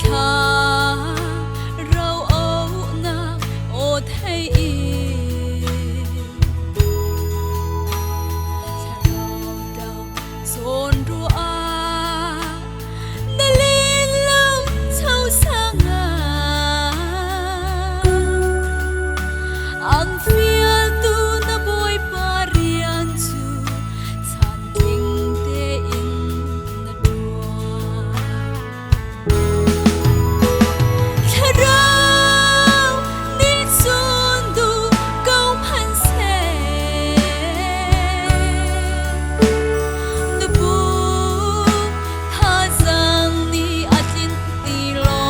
Thlarau auhnak aw thei in Thlarau dang zawn ruah ah na lehlam cho sang ah Ang fialtu na Bawipa rian cu chantling tein na ṭuan. Thlarau nih cun duh ko hmanh seh, na pum thazaang nih a tlinh ti lo.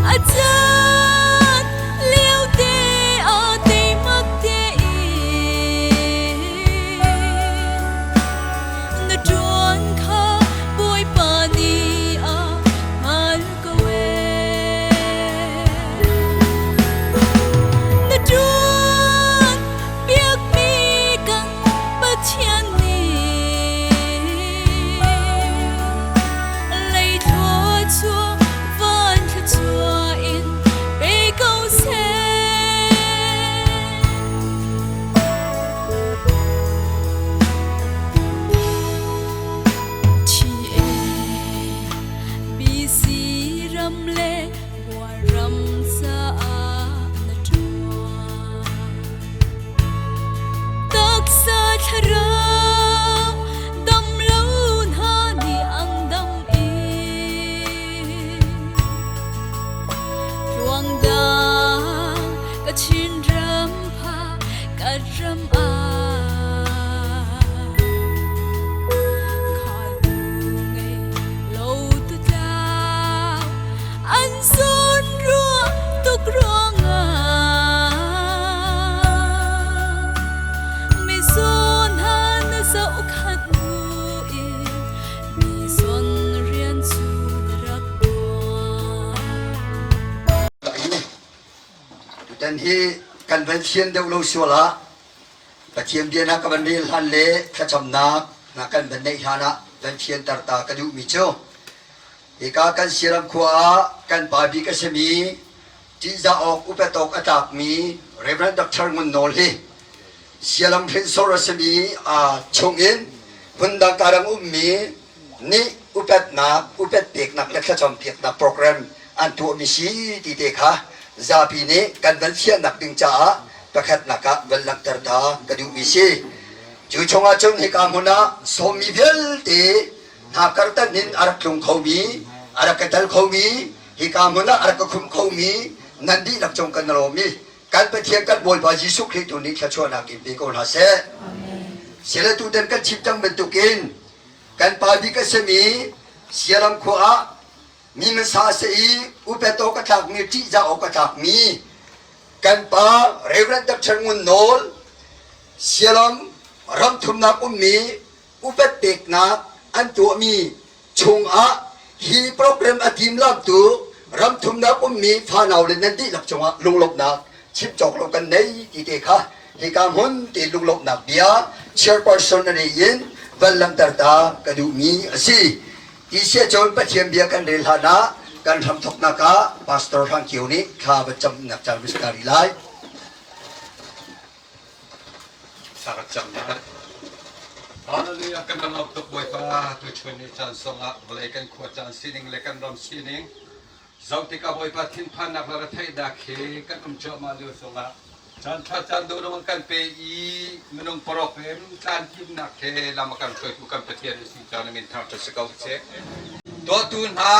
A caan lio te ah teimak tein na ṭuan kha Bawipa nih a hngal ko ee. Na ṭuan piakmi kan Pathian nih lei thluachuah van thluachuah in pe ko seh. BC ram le Kawlram caah na ṭuan. Taksa thlarau dam lo hna nih an dam i tluang dang ka Chin ram pha ka ram ah khaltu ngei lo tu tlau an zawn ruah tuk ruangah mi zawn hna na zohkhat bu in mi zawn rian cu na rak tuan. Tutan hi kan van fian deuh lo sual ah Pathian bia na ka van rel hlan le thlacamnak na kan van neih hlan ah van fianter ta ka duhmi cu hika kan Sialam khua ah kan pa bik a simi ṭihzah awk upat awk a tlakmi Reverend Dr. Ngun Nawl hi Sialam hrinsor a simi chungin hmundang karang ummi nih upatnak, upat peknak le thlacam piaknak program an tuahmi si ti te kha zapi nih kan van fiannak ding caah pakhatnak ah van langhter ta ka duhmi si. Cu chungah cun hika hmun ah sawmmi vialte hna kartan in a rak tlung khomi, a rak ka tel khomi, hika hmun ah a rak ka khumh khomi nan dihlak cung kan lawm i kan Pathian kan Bawipa Jesuh Khrih tu nih thluachuahnak in pe ko hna seh. Sile tutan kan chim cang bantukin Kan pa bik a simi Sialam khua ah mi hmasa a si i upat awk a tlakmi, ṭihzah awk a tlakmi kan pa Reverend Dr. Ngun Nawl Sialam ramthumnak ummi upat peknak an tuahmi chungah hi program a timlamtu ramthumnak ummi fanau le nan dihlak cungah lunglawmhnak chim cawk lo kan nei ti te kha hika hmun te lunglawmhnak bia chairperson a nei in van langhter ta ka duhmi a si. Ti sia cun Pathian bia kan rel hlan ah kan hramthawknak ah Pastor Hrang Kio nih thla va camnak caan va si lai. Thla Hallelujah kan lawm tuk Bawipa tuchun ni caan songah vawlei kan khua caan sining le kan ram sining zoh tikah Bawipa thinphannak le retheihnak hi kan um cuahmah lio zongah caan ṭha caan dawh kan pe i minung parok in tlantimnak he lam a kan hruaitu kan Pathian na si caah na min thangṭhat si ko seh. Tuahtu hna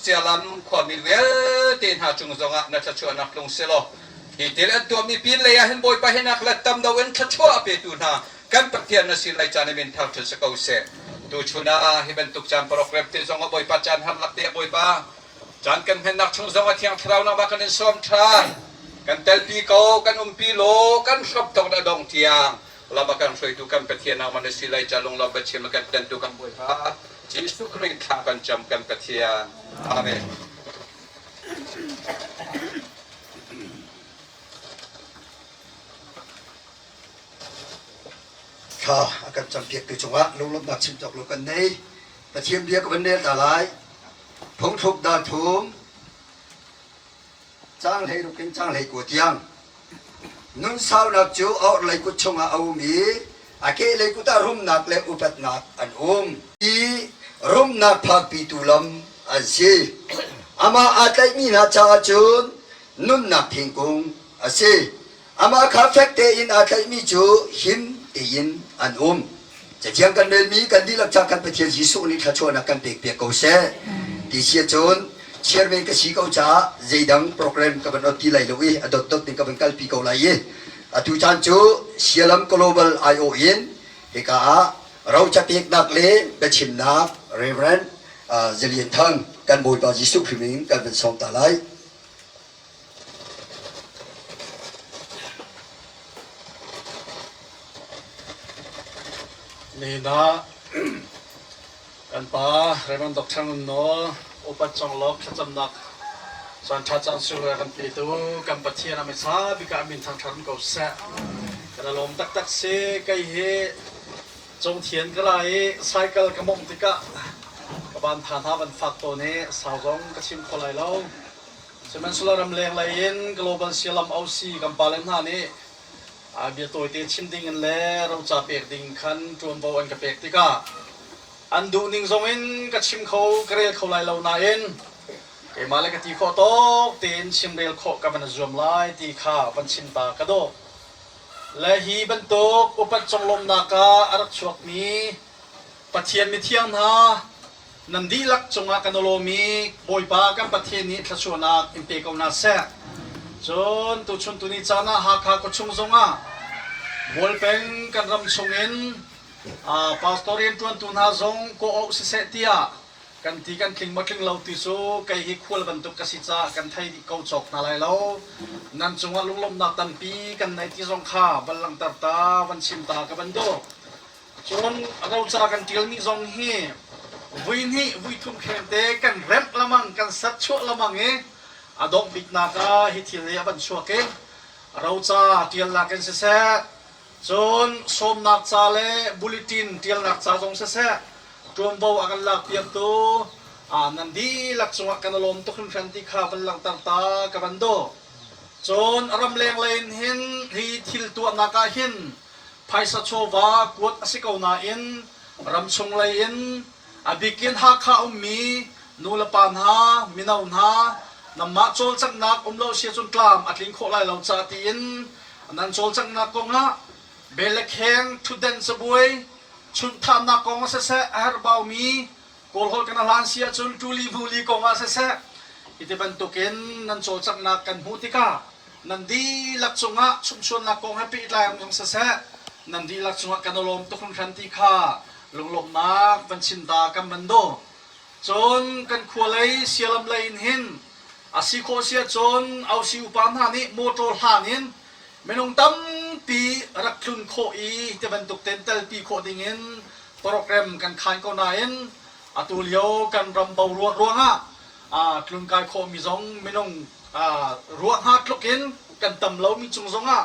sialam khuami vialte hna cung zongah na thluachuahnak tlung selaw Hi thil an tuahmi pin lei ah hin Bawipa hi nak let tam deuh in thluachuah a petu hna kan Pathian na si lai caan i min thangṭhat si ko seh. Tuchun ah hi bantuk caan program te zong ah Bawipa caan har lak te ah Bawipa caan kan hmennak chung zong ah Thiang Thlarau nangmah kan in sawm ṭhan. Kan telpi ko, kan umpi law, kan hrawp tawk na dong tiang lam a kan hruaitu kan Pathian nangmah na si lai ca lunglawm biachim a kan tentu kan Bawipa Jesuh Khrih thla kan cam kan Pathian. Amen. Thla a kan campiaktu cungah lunglawmhnak chim cawk lo kan nei. Pathian bia ka van rel ta lai. Phungthluk dal thum caang 16 in caang 19 tiang. Nun saunak cu a orhlei kut chungah a um i a kehlei kut ah rumnak le upatnak an um. I rumnak phakpitu lam an si. Amah aa tlaihmi hna caah cun nunnak thingkung a si. Amah kha fek tein aa tlaihmi cu him tein an um. Cathiang kan relmi kan dihlak ca kan Pathian Jesuh nih thluachuahnak kan pekpiak ko seh. Ti si ahcun chairman ka si ko caah zeidang program ka van ot ti lai lo i a dotdot ning ka van kalpi ko lai i atu caan cu Sialam Global aiawh in hika ah roca peknak le biachimnak Reverend Zalian Thang kan Bawipa Jesuh Khrih min kan van sawm ta lai. Nihin ah kan pa Reverend Dr. Ngun Nawl upat conglawk thlacamnak caan ṭha caan sunglawi a kan petu kan Pathian a hmasa bik ah a min thangṭhat ko seh. Kan i lawm taktak si. Kei hi Cungthian ka la i cycle ka mawngh tikah ka ban tha hna van fak tawn i sau zong ka chim kho lai lo. Sihmanhsehlaw ramleng lei in Global Sialam OC kan pale hna nih bia tawite chim ding in le roca pek ding khan ṭuanvo an ka pek tikah an duhning zong in ka chim kho ka rel kho lai lo nain keimah le ka ti khawh tawk tein chimrel khawh ka van i zuam lai ti kha van chim ta ka dawh. Le hi bantuk upat conglawmhnak ah a rak chuakmi Pathian mithiang hna nan dihlak cungah kan i lawm i Bawipa kan Pathian nih thluachuahnak in pe ko hna seh. Cun tuchun tuni caan ah Hakha khuachung zongah Bualpeng kan ram chungin pastor rianṭuantu hna zong kawh auh siseh tiah kan ti kan tling maw tling lo ti cu kei hi khual bantuk ka si caah kan thei dih ko cawk hna lai lo. Nan cungah lunglawmhnak tampi kan nei ti zong kha van langhter ta van chim ta ka van duh. Cun roca kan ṭialmi zong hi vui hnih vui thum khengte kan remh lamang kan serchuah lamang i a dongh biknak ah hi thil hi a van chuak i roca ṭialnak in siseh cun sawmnak ca le bulletin ṭialnak ca zong siseh ṭuanvo a kan lakpiaktu nan dihlak cungah kan i lawm tuk hringhran ti kha van langhter ta ka van duh. Cun ramleng lei in hin hi thil tuahnak ah hin Phaisa chawva kuat a si ko nain ramchung lei in a bikin Hakha ummi nulepa hna, mino hna nanmah cawlcanghnak um lo si ahcun tlam a tling khawh lai lo ca tiin nan cawlcanghnak kongah bel le kheng thutden cabuai chunhthahnak kong ah siseh a herhbaumi Kawlholh kan hlan si ahcun ṭuli vuli kong ah siseh hi bantukin nan cawlcanghnak kan hmuh tikah nan dihlak cungah chumhchuannak kong he pehtlai zong siseh nan dihlak cungah kan i lawm tuk hringhran ti kha lunglawmhnak van chim ta kan van duh. Cun kan khua lei sialam lei in hin a si khawh si ahcun ausi upa hna nih motor hlan in minung tampi rak tlun khawh i ti bantuk ten telpi khawh dingin program kan khaan ko nain atu lio kan ram boruak ruangah tlunkai khawhmi zong minung ruah hnga tluk in kan tam lomi cung zongah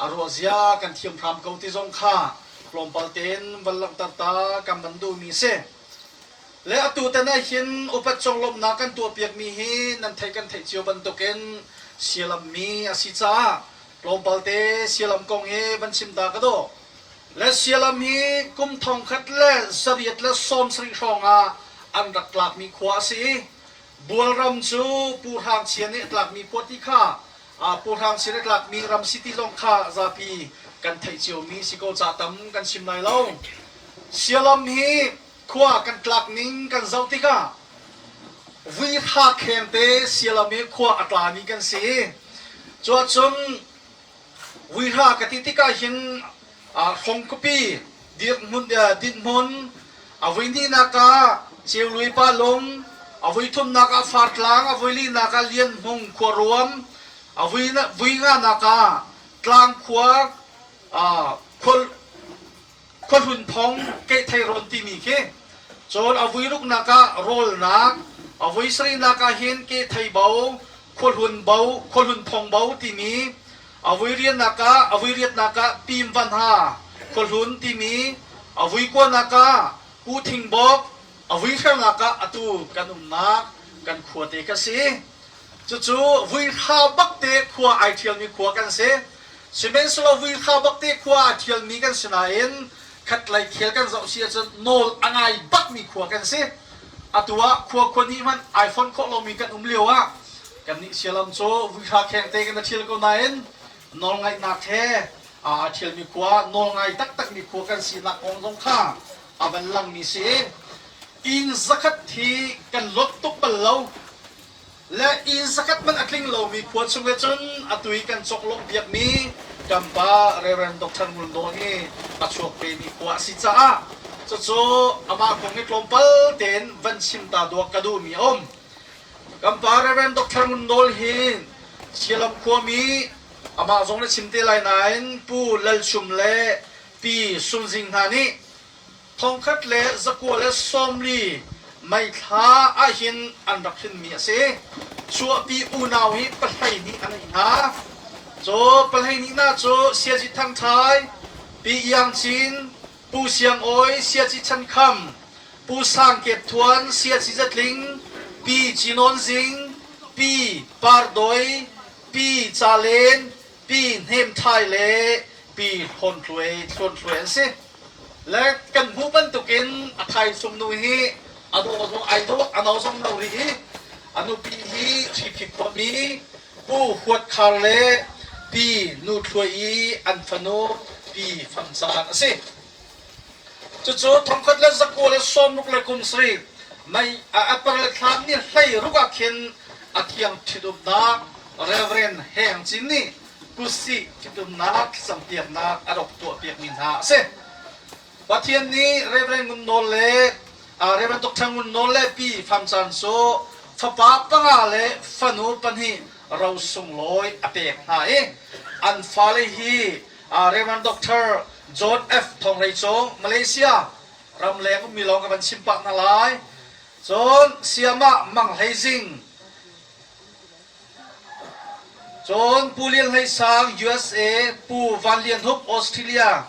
a ruahzia kan thiam hram ko ti zong kha tlawmpal tein van langhter ta kan van duhmi si. Le atu tan ah hin upat conglawmhnak kan tuahpiakmi hi nan theih kan theih cio bantukin sialammi a si caah tlawmpal te sialam kong hi van chim ta ka dawh. Le sialam hi kum 1870 hrawng ah an rak tlakmi khua a si i Bualram cu Pu Hrang Chia nih a tlakmi khua ti kha Pu Hrang Chia nih a tlakmi ram si ti zong kha zapi kan theih ciomi si ko ca tam kan chim lai lo. Sialam hi khua kan tlak ning kan zoh tikah vuihra khengte sialam hi khua a tlami kan si i cuahcun vuihra ka ti tikah hin Hrong khuapi dirhmun dinhmun a vui hnihnak ah Ceului pa lung a vui thumnak ah Fartlang a vui linak ah Lianhmung khua ruam a vui vui nganak ah Tlangkhua khua Khuahlun thong keithei rawn timi khi cun a vui ruknak ah rawlnak a vui sarihnak ah hin kethei bo khuahlun bo khuahlun thong bo timi a vui riannak ah a vui riatnak ah pim van ha khuahlun timi a vui kuanak ah kuthing bawk. A vuihranak ah atu kan umnak kan khuate ka si. Cucu vuihra bakte khua ai ṭhialmi khua kan si. Sihmanhsehlaw vuihra bakte khua aa ṭhialmi kan si nain khatlei khel kan zoh si ahcun nawl a ngai bakmi khua kan si. Atu ah khua khua nih hmanh ai fonh khawh lomi kan um lio ah kannih Sialam cu vuihra khengte kan i ṭhial ko nain nawlngaihnak he aa ṭhialmi khua, nawlngai taktakmi khua kan sinak kong zong kha a van langmi si. Inn zakhat hi kan lot tuk bal lo. Le inn zakhat hmanh a tling lomi khua chung he cun atu i kan chawklawh biakmi kan pa Reverend Dr. Ngun Nawl hi a chuak vemi khua a si caah cucu amah kong hi tlawmpal tein van chim ta duak ka duhmi a um. Kan pa Reverend Dr. Ngun Nawl hi Sialam khuami amah zong na chim te lai nain Pu Lal Chum le Pi Sun Zing hna nih 1940 May thla ahhin an rak hrinmi a si. Chuahpi unau hi pahlei nih a ngeih hna. Cu pahlei nih hna cu Siaci Thang Thai, Pi Iang Cin, Pu Siang Awi, Siaci Chan Kham, Pu Sang Kep Thuan, Siaci Zatling, Pi Ci Nawn Zing, Pi Par Doi, Pi Ca Len, Pi Hnem Thai le Pi Hlawn Hluai Thluan Hluai an si. Le kan hmuh bantukin a thaisung nu hi a dawh zong ai dawh, a no zong no rih i a nupi hi Hriphi khuami Pu Huat Khar le Pi Nu Thluai i an fanu Pi Fam Caan a si. Cucu 1967 May April thla ni 16 ah khin a thiang ṭhitumnak Reverend Heng Cin nih kutsih ṭhitumnak thlacampiaknak a rak tuahpiakmi hna a si. Pathian nih Reverend Ngun Nawl le Reverend Dr. Ngun Nawl le Pi Fam Caan cu fapa panga le fanu pahnih ro sunglawi a pek hna i an fale hi Reverend Dr. John F. Thawng Hlei Cung, Malaysia ramleng ummi lawng ka van chim pah hna lai. Cun Siamah Mang Hlei Zing, cun Pu Lian Hlei Sang, USA, Pu Van Lian Hup, Australia,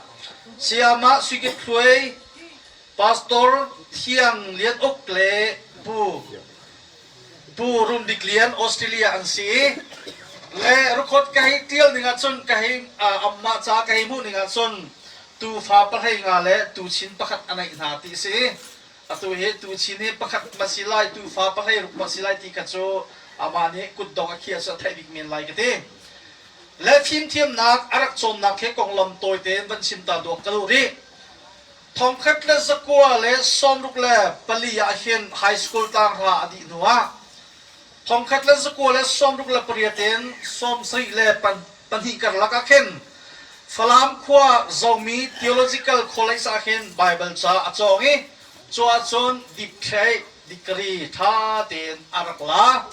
Siamah Sui Kip Thluai, Pastor Thiang Lian Uk le Pu Pu Rum Bik Lian Australia an si i le record ka hei tial ning ahcun ka hei amah ca ka hei hmuh ning ahcun tufa pahlei nga le tuchin pakhat a neih hna ti si. Atu hi tuchin hi pakhat ma si lai tufa pahlei ruk ma si lai ti kha cu amah nih kutdong a khiah cu a theih bik men lai ka ti. Le fimthiamnak a rak cawnnak he konglam tawi tein van chim ta duak ka duh rih. 1964 ah hin high school tlanghra a dih hnuah 1968 in 72 karlak ah khin Falam khua Zomi Theological College ah khin Bible ca a cawng i cu ahcun dipthlei degree ṭha tein a rak la.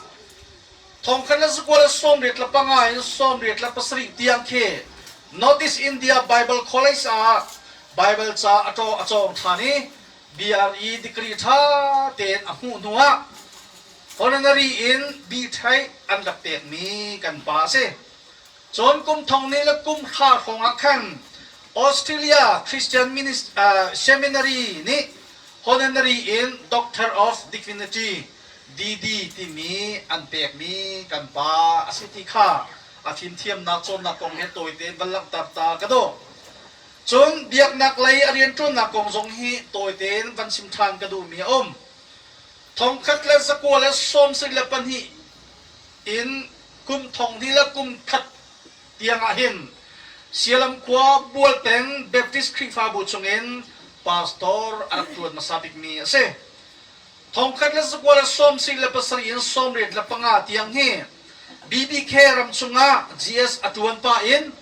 1985 in 87 tiang khi Northeast India Bible College ah Bible ca a cawng ṭhan i BRE degree ṭha tein a hmuh hnuah honorary in B-Ṭhaih an rak pekmi kan pa a si. Cun kum thong ni le kum hra hrawng ah khan Australia Christian Seminary nih honorary in Doctor of Divinity DD timi an pekmi kan pa a si ti kha a fimthiamnak cawnnak kong he tawite in van langhter ta ka duh. Cun biaknak lei a rianṭuannak kong zong hi tawite in van chim ṭhan ka duhmi a um. 1992 in kum thong hnih le kum khat tiang ah hin Sialam khua Bualpeng Baptist Khrihfabu chungin pastor a rak ṭuan hmasa bikmi a si. 1977 in 85 tiang hi BBK ram chungah GS a ṭuan pah in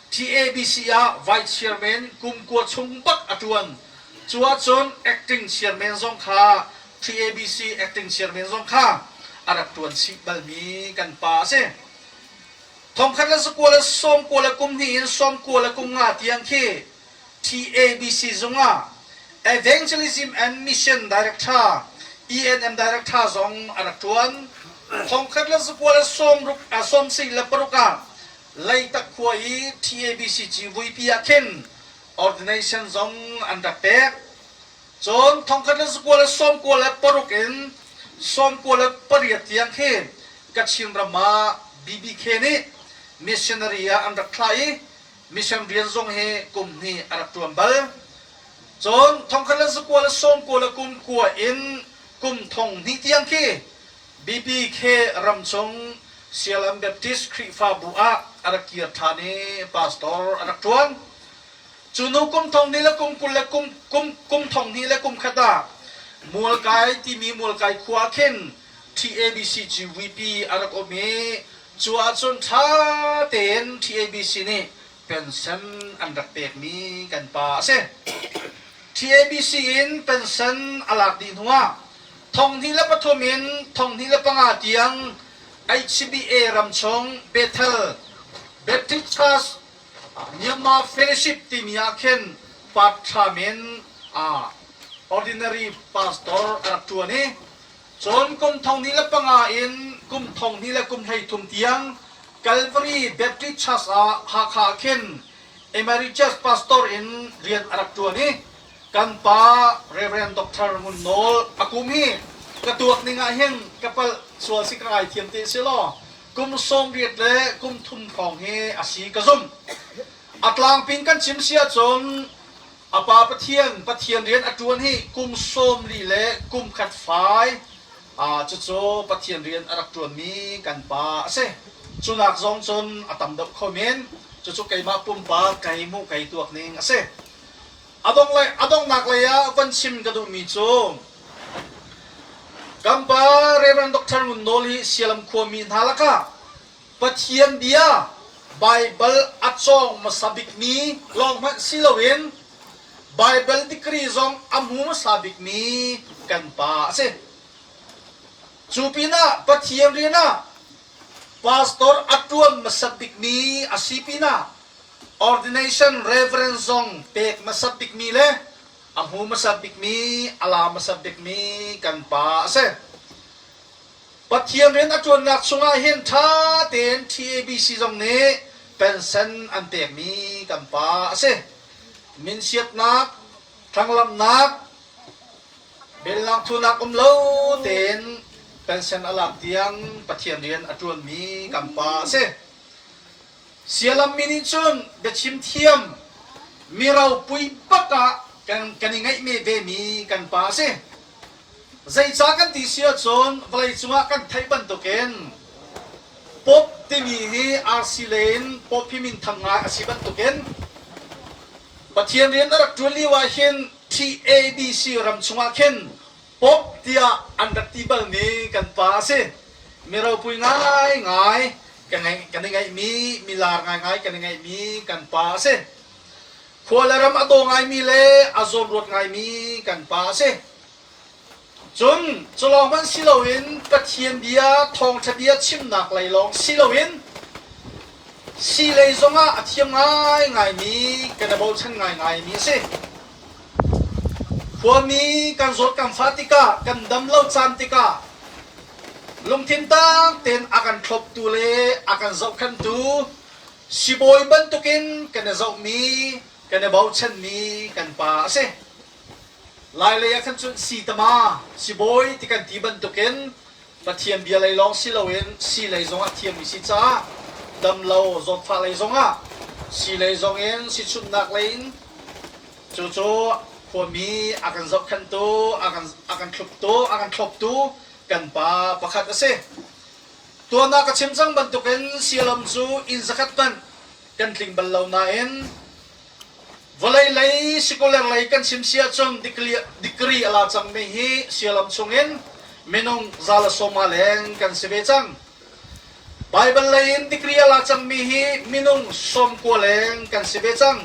TABC ah Vice Chairman kum kua chung bak a ṭuan. Cu ahcun acting chairman zong kha TABC acting chairman zong kha a rak ṭuan chih balmi kan pa a si. 1992 in 95 tiang khi TABC zung ah Evangelism and Mission Director, ENM Director zong a rak ṭuan. 1966 ah Leitak khua i TABC civuipi ah khin ordination zong an rak pek. Cun 1996 in 98 tiang khi Kachin ram ah BBK nih missionary ah an rak thlah i mission rian zong hi kum hnih a rak ṭuan bal. Cun 1999 in kum thong hnih tiang khi BBK ramchung Sialam Baptist Khrihfabu ah a rak kir ṭhan i pastor a rak ṭuan. Cu hnu kum thong hnih le kum 20 le kum kum kum thong hnih le kum khat ah Mualkai timi Mualkai khua ah khin TABC GVP a rak um i cu ahcun ṭha tein TABC nih pension an rak pekmi kan pa a si. TABC in pension a lak dih hnuah 2003 in 2005 tiang HCBA ramchung Bethel Baptist Church Myanmar Fellowship timi ah khin part-time in ordinary pastor a rak ṭuan i cun kum 2005 in kum 2013 tiang Calvary Baptist Church ah Hakha ah khin emeritus pastor in rian a rak ṭuan i kan pa Reverend Dr. Ngun Nawl a kum hi ka tuak ning ah hin ka palh sual si ka ngaithiam te si law kum 80 le kum thum hrawng hi a si ka zumh. A tlangpin kan chim si ahcun a pa Pathian Pathian rian a ṭuan hi kum 40 le kum khat fai cucu Pathian rian a rak ṭuanmi kan pa a si. Cunak zong cun a tam deuh kho men. Cucu keimah pumpak kei hmuh kei tuak ning a si. A donghnak lei ah van chim ka duhmi cu kan pa Reverend Dr. Ngun Nawl hi Sialam khuami hna lakah Pathian bia Baibal a cawng hmasa bikmi lawng hmanh si loin Baibal degree zong a hmu hmasa bikmi kan pa a si. Cu pinah Pathian rian ah pastor a ṭuan hmasat bikmi a si pinah Ordination Reverend zong pek hmasat bikmi le a hmu hmasat bikmi, a la hmasat bikmi kan pa a si. Pathian rian a ṭuannak chungah hin ṭha tein TABC zong nih pension an pekmi kan pa a si. Minsiatnak, thlanglamnak, belnak thunak um lo tein pension a lak tiang Pathian rian a ṭuanmi kan pa a si. Sialammi nih cun biachim thiam mi ropui bak ah kan kan i ngeih vemi kan pa a si. Zeicah kan ti si ahcun vawleicung ah kan theih bantukin Pope timi hi RC lei in Pope hi minthang ngai a si bantukin Pathian rian a rak ṭuan lio ah hin TABC ram chungah khin Pope tiah an rak ti balmi kan pa a si. Mi ropui ngaingai kan i ngeihmi, milar ngaingai kan i ngeihmi kan pa a si. Khua le ram a daw ngaimi le a zawnruat ngaimi kan pa a si. Cun cu lawng hmanh si loin Pathian bia, thawngṭha bia chimnak lei lawng si loin si lei zongah a thiam ngaingaimi, kan i bochan ngaingaimi a si. Khuami kan zawt kan fah tikah, kan dam lo caan tikah lungthin tak tein a kan thloptu le a kan zohkhenhtu sibawi bantukin kan i zohmi, kan i bochanmi kan pa a si. Lailei ah khan cun sitama, sibawi ti kan ti bantukin Pathian bia lei lawng si loin si lei zongah thiammi si caah damlo zawtfah lei zongah si lei zongin si chunhnak lei in cucu khuami a kan zohkhenhtu a kan a kan thluptu a kan thloptu kan pa pakhat a si. Tuan ah ka chim cang bantukin sialam cu inn zakhat hmanh kan tling bal lo nain Vawlei lei secular lei kan chim si ahcun degree a la cangmi hi sialam chungin minung za le sawma leng kan si ve cang. Baibal lei in degree a la cangmi hi minung 90 leng kan si ve cang.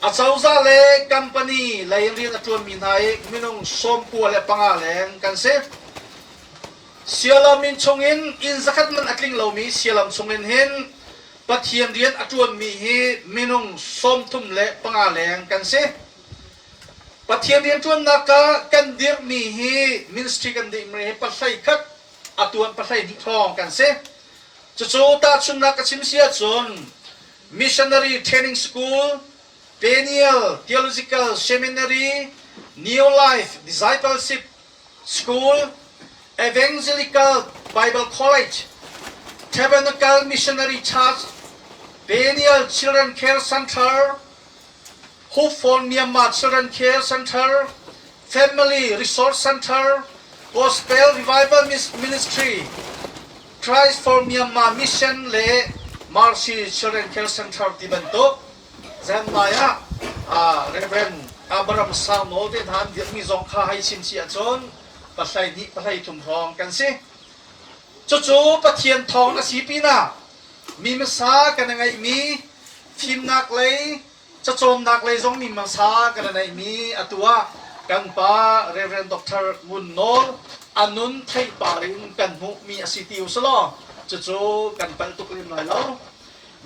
Acozah le company lei in rian a ṭuanmi hna hi minung 95 leng kan si. Sialam inn chungin inn zakhat man a tling lomi sialam chungin hin Pathian rian a ṭuanmi hi minung 35 leng kan si. Pathian rianṭuannak ah kan dirhmi hi ministry kan dirhmi hi pahlei khat a tuan pahlei hnih hrawng kan si. Cucu tahchunhnak ka chim si ahcun Missionary Training School, Peniel Theological Seminary, New Life Discipleship School, Evangelical Bible College, Tabernacle Missionary Church, Peniel Children Care Center, Hope for Myanmar Children Care Center, Family Resource Center, Gospel Revival Ministry, Christ for Myanmar Mission le Mercy Children Care Center ti bantuk Zanmai ah Reverend Abraham Samo te hna an dirhmi zong kha hei chim chih ahcun pahlei hnih pahlei thum hrawng kan si. Cucu Pathian thawng a si pinah mi hmasa kan i ngeihmi fimnak lei cacawnnak lei zong mi hmasa kan i neihmi atu ah kan pa Reverend Dr. Ngun Nawl a nun theihpar in kan hmuhmi a si ti usilaw cucu kan palh tuk lem lai lo.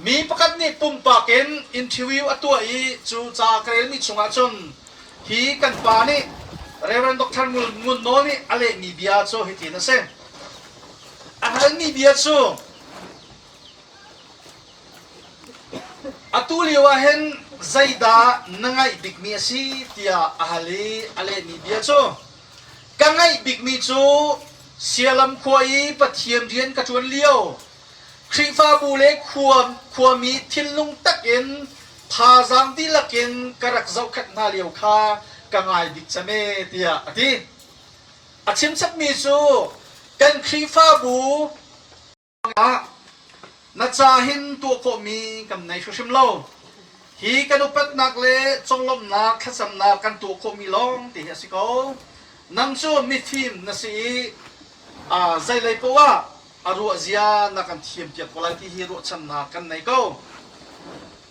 Mi pakhat nih pumpak in interview a tuah i cu ca ka relmi chungah cun hi kan pa nih Reverend Dr. Ngun Nawl nih a lehmi bia cu hitin a si. A halmi bia cu atu lio ah hin zeidah na ngaih bikmi a si tiah a hal i a lehmi bia cu ka ngaih bikmi cu Sialam khua i Pathian rian ka ṭuan lio Khrihfabu le khuami thinlung tak in thazaang dihlak in ka rak zohkhenh hna lio kha ka ngai bik cem ee tiah a ti. A chim chapmi cu kan Khrihfabu ah na ca hin tuah khawhmi kan nei hrimhrim lo. Hi kan upatnak le conglawmhnak thlacamnak kan tuah khawhmi lawng te hi a si ko. Nang cu mifim na si i zeilei poah ah a ruah zia na kan thiampiak ko lai ti hi ruahchannak kan nei ko.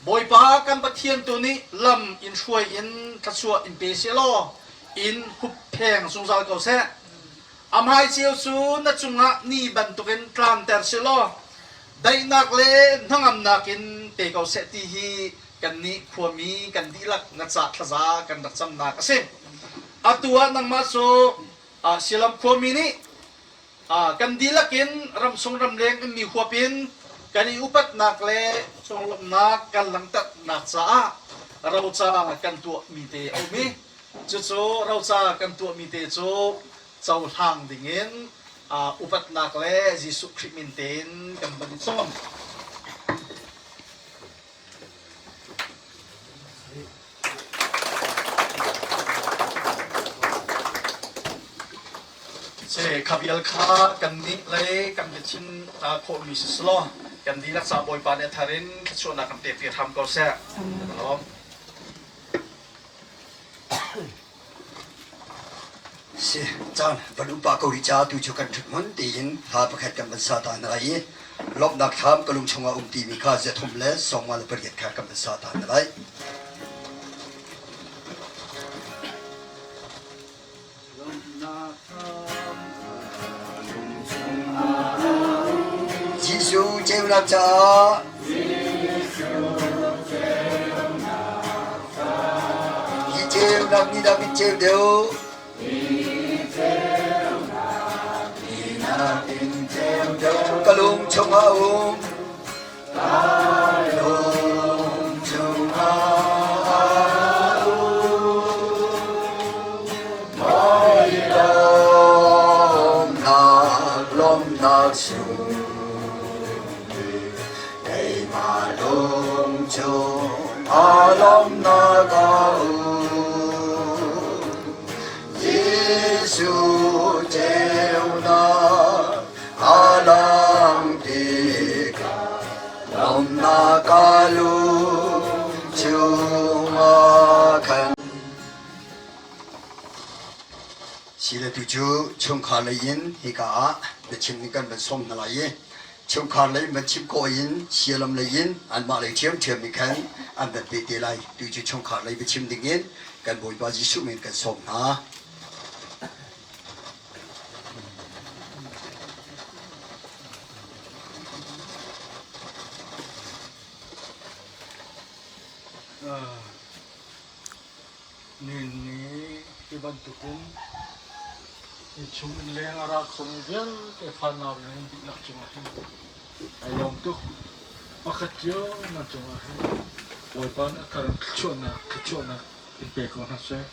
Bawipa kan Pathian tu nih lam in hruai in thluachuah in pe sehlaw in huppheng zungzal ko seh. A hmai ceu cu na cungah ni bantukin tlanter sehlaw daihnak le hnangamnak in pe ko seh ti hi kannih khuami kan dihlak na ca thlaza kan rak camnak a si. Atu ah nangmah cu Silam khuami nih Kan dihlak in ramchung ramleng ummi huap in kan i upatnak le conglawmhnak kan langhternak caah roca kan tuahmi te a um i cucu roca kan tuahmi te cu cohlang dingin upatnak le Jesuh Khrih min tein kan van i sawm. Ce kha vial kha kan nih le kan biachim khawhmi si selaw kan dihlak ca Bawipa nih a thar in thluachuahnak kan pek ve hram ko seh. Kan lawm. Si caan van upa ko rih ca tu cu kan ṭhut hmun tiin hla pakhat kan van sa ta hna lai i lawmhnak thlam ka lung chungah um timi kha ziathum le sawmnga le pariat kha kan van sa ta hna lai. Jesuh ceunak caah Hi ceunak nih dah min ceu deuh Ka lung chungah um Ka lung chungah um Mawi lawmnak lawmnak sung Keimah lung chungah lawmnak a um Jesuh ceunak a lang tikah lawmnak a lung chungah khan Sile tu cu chungkhar lei in hika ah biachim nih kan van sawm hna lai i chungkhar lei van chim khawh in sialam lei in anmah lei ṭhiamṭhiam nih khan an van pe te lai tu cu chungkhar lei biachim ding in kan Bawipa Jesuh min kan sawm hna. Nihin ni hi bantukin hi chung in leng a ra khomi vialte fanau le nan dihlak cungah hin ai lawm tuk. Pakhat cio nan cungah hin Bawipa nih a thar in thluachuahnak thluachuahnak in pe ko hna seh.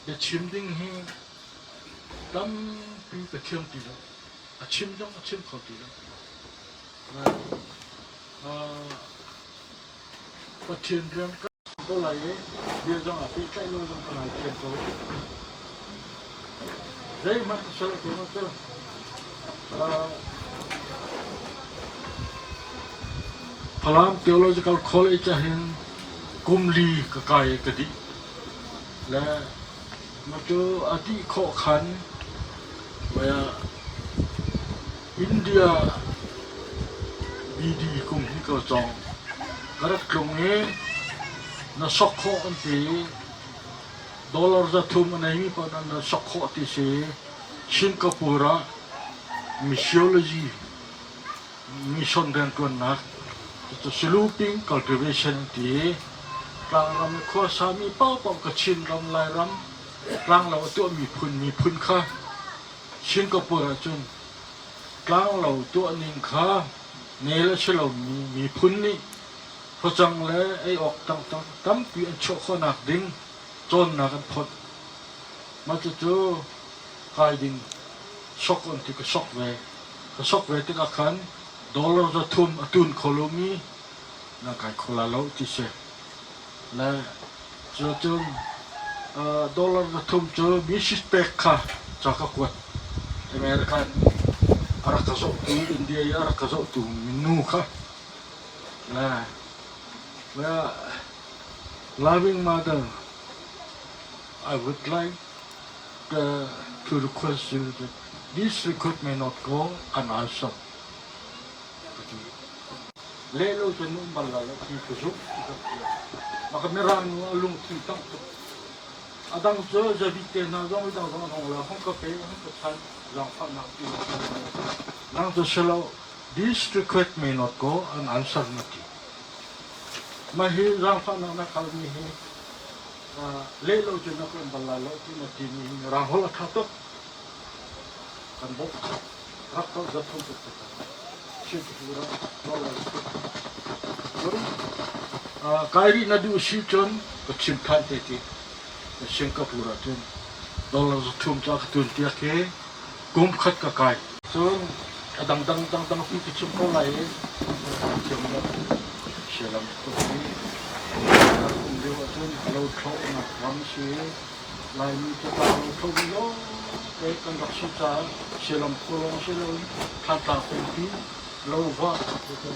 Biachim ding hi tampi ka thiam ti lo. A chim zong a chim kho ti lo. Pathian rian ka ko lai i bia zong ah pehtlaih lo zong ka ngai thiam ko. Zeihmanh ka sal ko na cu. Falam Theological College ah hin kum li ka kai i ka dih. Le ma cu a dih khawh khan India BD kum hi ka cawng. Ka rak tlung i na sok khawh an ti i dollar 300 a neimi paoh na sok khawh ti si. Singapore ah missiology mission rianṭuannak cucu Siluping cultivation an ti i tlangram i khuasami paohpaoh Kachin ram, Lairam tlanglo a tuahmi phun miphun kha Singapore ahcun tlanglo tuahning kha nel a si lomi miphun nih facang le ei awk tampi an chuah khawhnak ding cawnnak an phawt. Mah cucu kai ding sok an ti ka sok ve. Ka sok ve tikah khan dollar 300 a tun kho lomi na kai kho la lo ti si. Le cucun dollar 300 cu Mrs. Pek kha ca ka kuat. American a rak ka zohtu, India i a rak ka zohtu nu kha. Le, le loving mother, I would like to request you that this request may not go unanswered. Le lo cun um bal lo ti ka zumh ti ka maka mirang nu a lungthin tang tuk adang cu zavi te hna zong dang zong hong la hong ka pe hong ka chan zaangfahnak ti nang cu silo this request may not go unanswered na ti mah hi zaangfahnak na kalmi hi leh lo cun na kan bal lai lo ti na timi hi mirang holh a ṭha tuk kan bawmh rak to zat thum tuk cun kai rih na duh si cun ka chim than te ti Singapore ah cun dollar 300 ca ka tun tiak hi kum khat ka kai cun a dang dang dang dang pi ka chim ko lai i thiam lo sialam tuk hi um lio ahcun lo thlawhnak ram si Laimi cu tlang lo thlo mi lawngte kan rak si caah sialam khua lawng si loin Thantlang pengpi lo va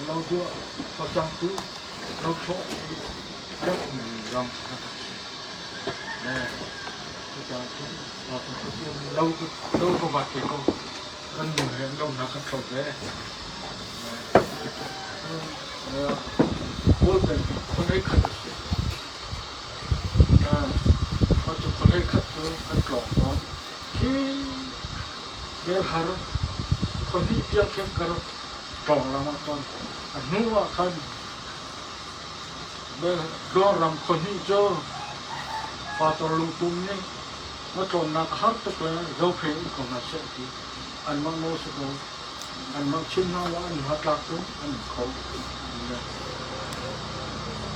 lo duah facang tu lo thlawh a rak ummi ram a rak si. Le cucaah cun lo lo ka vat ve ko kan nu he lo hna kan thlo ve. Kawl pengpi khualei khat a si. Cu khualei khat cu kan tlawng tawn. Khi Belhar khuahnih tiang khin ka rak tlawng lengmang tawn. A hnu ah khan Dawrram khuahnih cu Fator lungtum nih na tlawnnak a har tuk le Zophei in ko hna seh a ti. Anmah nawl si ko. Anmah chim hna la an hnatlak cun an um kho.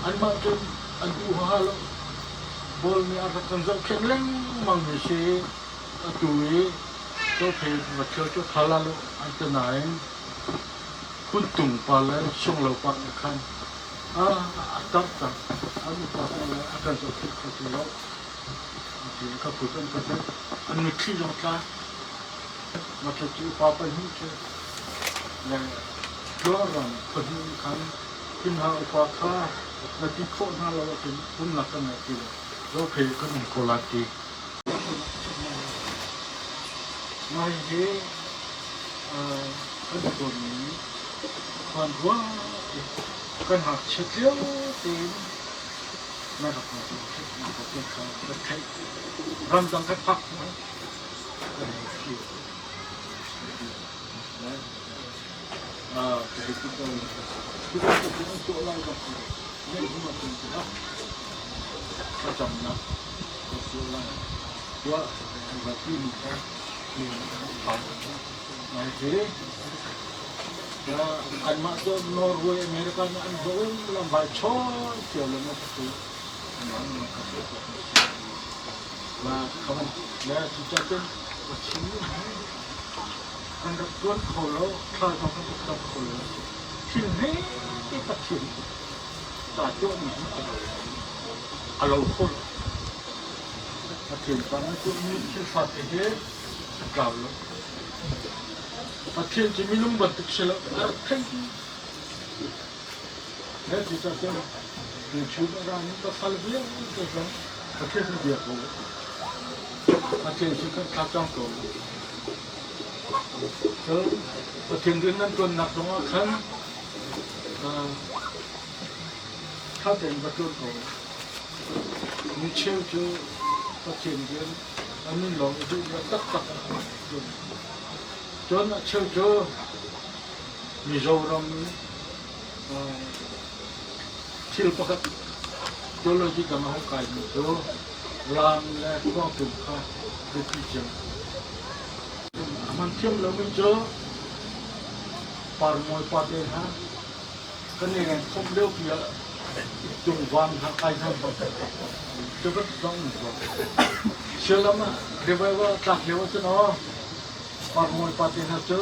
Anmah cun an duh huaha lo. Bawl nih a rak kan zohkhenh lengmang mi si i atu i Zophei va ṭhial cu ṭha la lo an ti nain Phuntung pa le Sunglo pa nih khan a tar cang. An upa cang le a kan zohkhenh kho ti lo. An ti i ka kut an ka tlaih. An mitthli zong tla. Ngakchia cu upa pahnih cu le Tluangram khuahnih nih khan hi hna upa kha na ti khawh hna lo ahcun umnak kan ngei ti lo. Zophei kan um ko lai ti. Mah hihi kan tuanmi khuan ruah kan ngakchiat lio tein na rak kan theih. Ramdang kan phak hnu kan hei fir. Ka hei ti ko. Hi bantuk in an tuah lai bak cu nan hnu ah cun tiah thlacamnak kan tuah lai. Tuah an va timi kha phan. Nai hi anmah cu Norway, America nih an va um lam vai chawn cio le maw ka tu. Na khavan le cucacun ka chim kan rak tuan kho lo, thla zong kan rak cam kho lo. Thil hmete Pathian ca tuahmi hi a lo a lo kho lo. Pathian ca na tuahmi thil fate hi a tlau lo. Pathian cu minung bantuk si lo, a rak theih dih. He cucacun tuchun a rami ka fal vialte zong Pathian hi bia ko. Pathian sin kan thlacam ko. Cun Pathian rian nan ṭuannak zongah khan ṭha tein va ṭuan ko. Mi cheu cu Pathian rian an min lawng i duh taktak ah an ṭuan. Cun a cheu cu Mizoram thil pakhat theology dang a hung kaimi cu lam le khuangtum kha biapi cem. A hman thiam lomi cu parmawi pa te hna kan i khawmh lio pi ah tungvang hna kai hna cu bantuk zong an tuah. Sialam ah revival tlak lio ahcun aw parmawi pa te hna cu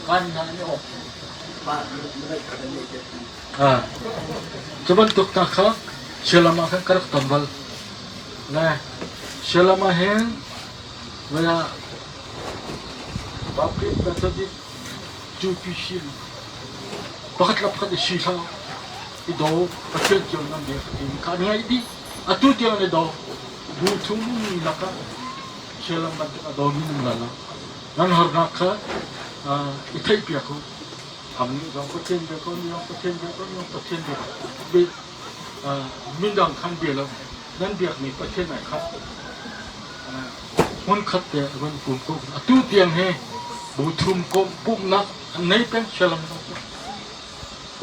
kan hna an i awk. Cu bantuk hna kha Sialam ah khan ka rak ton bal. Le Sialam ah hin voi ah Baptist Methodist UPC pakhat le pakhat i si hlah i daw Pathian cio nan biak ti kha an ngaih dih. Atu tiang an i daw. Bu thum ummi lakah Sialam bantuk a dawmi nan la lo. Nan harnak kha i theihpiak u. Amnih zong Pathian bia ko, ni zong Pathian bia ko, ni zong Pathian bia ko. Mindang khan bia lo. Nan biakmi Pathian ai khat. Hmun khat te van pum ko. Atu tiang hi bu thum kom pumnak an nei peng sialam zong cu.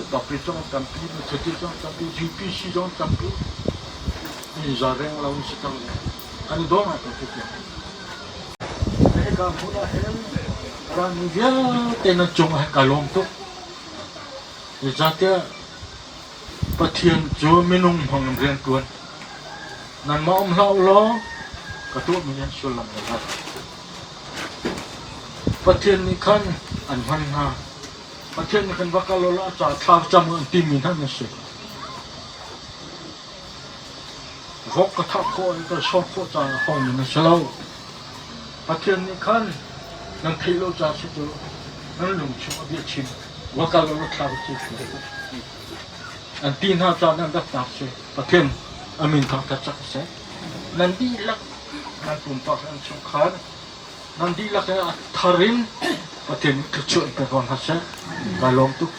Bapri zong tampi, Methodist zong tampi, UPC zong tampi. In za reng lo si cang. An i dawng ai ko tu tiang. Hika hmun ah hin rami vialte nan cungah hin kai lawm tuk. Zeicahtiah Pathian cu minung hmang in rian ṭuan. Nanmah um hlah u law ka tuahmi hi sullam a ngei. Pathian nih khan an hman hna. Pathian nih khan va kal u law a ca thla cam u an timi hna nan si. Vok ka thah khawh i ka sawm khawh caah hawngmi na si lo. Pathian nih khan nan theih lo caah si cu nan lung chung a bia chim va kal u law thla va cim an ti hna caah nan rat si. Pathian a min thangṭhat cak seh. Nan dihlak nan pumpak nan chungkhar nan dihlak in a thar in Pathian nih thluachuah in pe ko hna seh. Kai lawm tuk.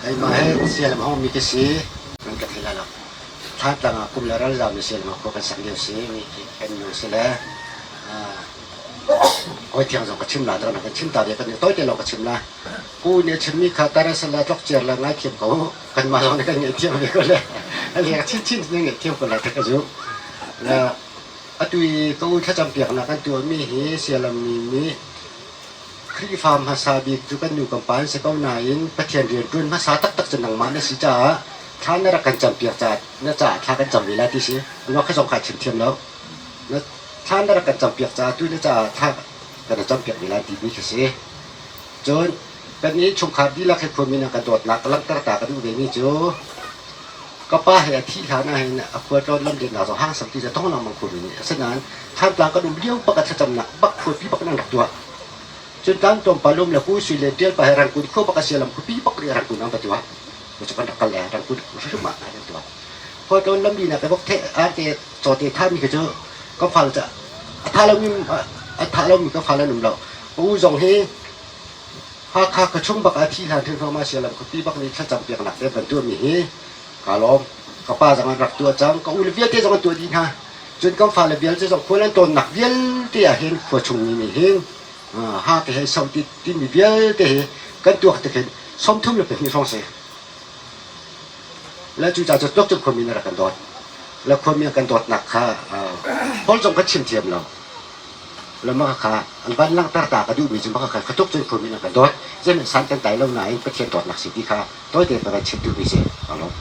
Keimah he sialam hawngmi ka si. Kan ka thei lai lo. Thantlang ah kum le ralzam mi sialam ah khua kan sak lio si. Mi kan nu si le hawi thiang zong ka chim la dang kan chim ta ve kan tawi te lo ka chim la. Pu nih a chimmi kha taras la tlok ciar la ngai thiam ko. Kanmah zong nih kan ngeih thiam ve ko le. A leng chin chin na ngeih thiam ko la te ka zumh. Atu i ka u thlacam piaknak kan tuahmi hi sialammi nih Khrihfa hmasa bik cu kan nu kan pa an si ko nain Pathian rianṭuan hmasa taktak cu nangmah na si caah thla na rak kan campiak caah na caah thla kan cam ve lai ti si. Ruah kha zong kha chim thiam lo. Na thla na rak kan campiak caah tu na caah thla kan ra campiak ve lai timi khi si. Cun kan innchungkhar dihlak hi khuami nih kan dawtnak langhter ta ka duh vemi cu ka pa he a thih hlan ahhin a khualtlawn lamdinnak zong hang sam ti cu tong lengmang khuami nih asinain Thantlang kan um lio bak ah thlacamnak bak khuapi bak in an rak tuah. Cun tlang tlawmpal um le Pu Sui le Tial pa he Rangkun khua bak a sia lam khuapi bak nih Rangkun an va tuah. Cu kan rak kal le Rangkun hrim ah an tuah. Khualtlawn lamdinak i vok the arte cawte thami khi cu ka fal ca a tha lomi a tha lomi ka fal an um lo. Ka u zong hi Hakha khuachung bak ah thi hlan hrimhrim ah sialam khuapi bak nih thlacam piaknak te van tuahmi hi kaa lawm. Ka pa zong an rak tuah cang, ka ule vialte zong an tuah dih hna. Cun kan fale vialte zong khual an tawnnak vialte ah hin khua chung mi nih hin ha te he so ti timi vialte hi kan tuak tik hin 32 hrawng si. Le cucaah cu tluk cun khuami nih rak kan dawt. Le khuami an kan dawtnak kha hol zong kan chim thiam lo. Le maka kha an van langhter ta ka duhmi cu maka kha kha tuk cun khuami nan kan dawt. Zeihmanh san kan tlai lo nain Pathian dawtnak si ti kha tawite ka van chim duhmi si. Ka lawm.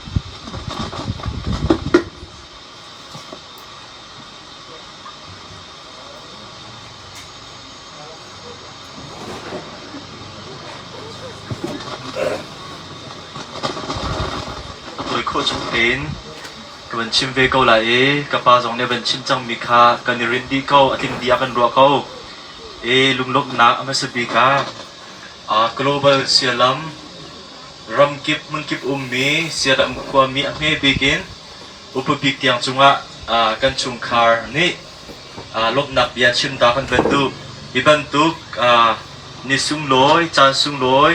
A tawi khawh chung tein ka van chim ve ko lai i ka pa zong nih a van chim cangmi kha kan i rinh dih ko, a tling dih ah kan ruah ko. I lunglawmhnak a hmasa bik ah global sialam ramkip hmunkip ummi siaram khuami a hme bik in upa bik tiang cungah kan chungkhar nih lawmhnak bia chim ta kan van duh. Hi bantuk ni sunglawi, caan sunglawi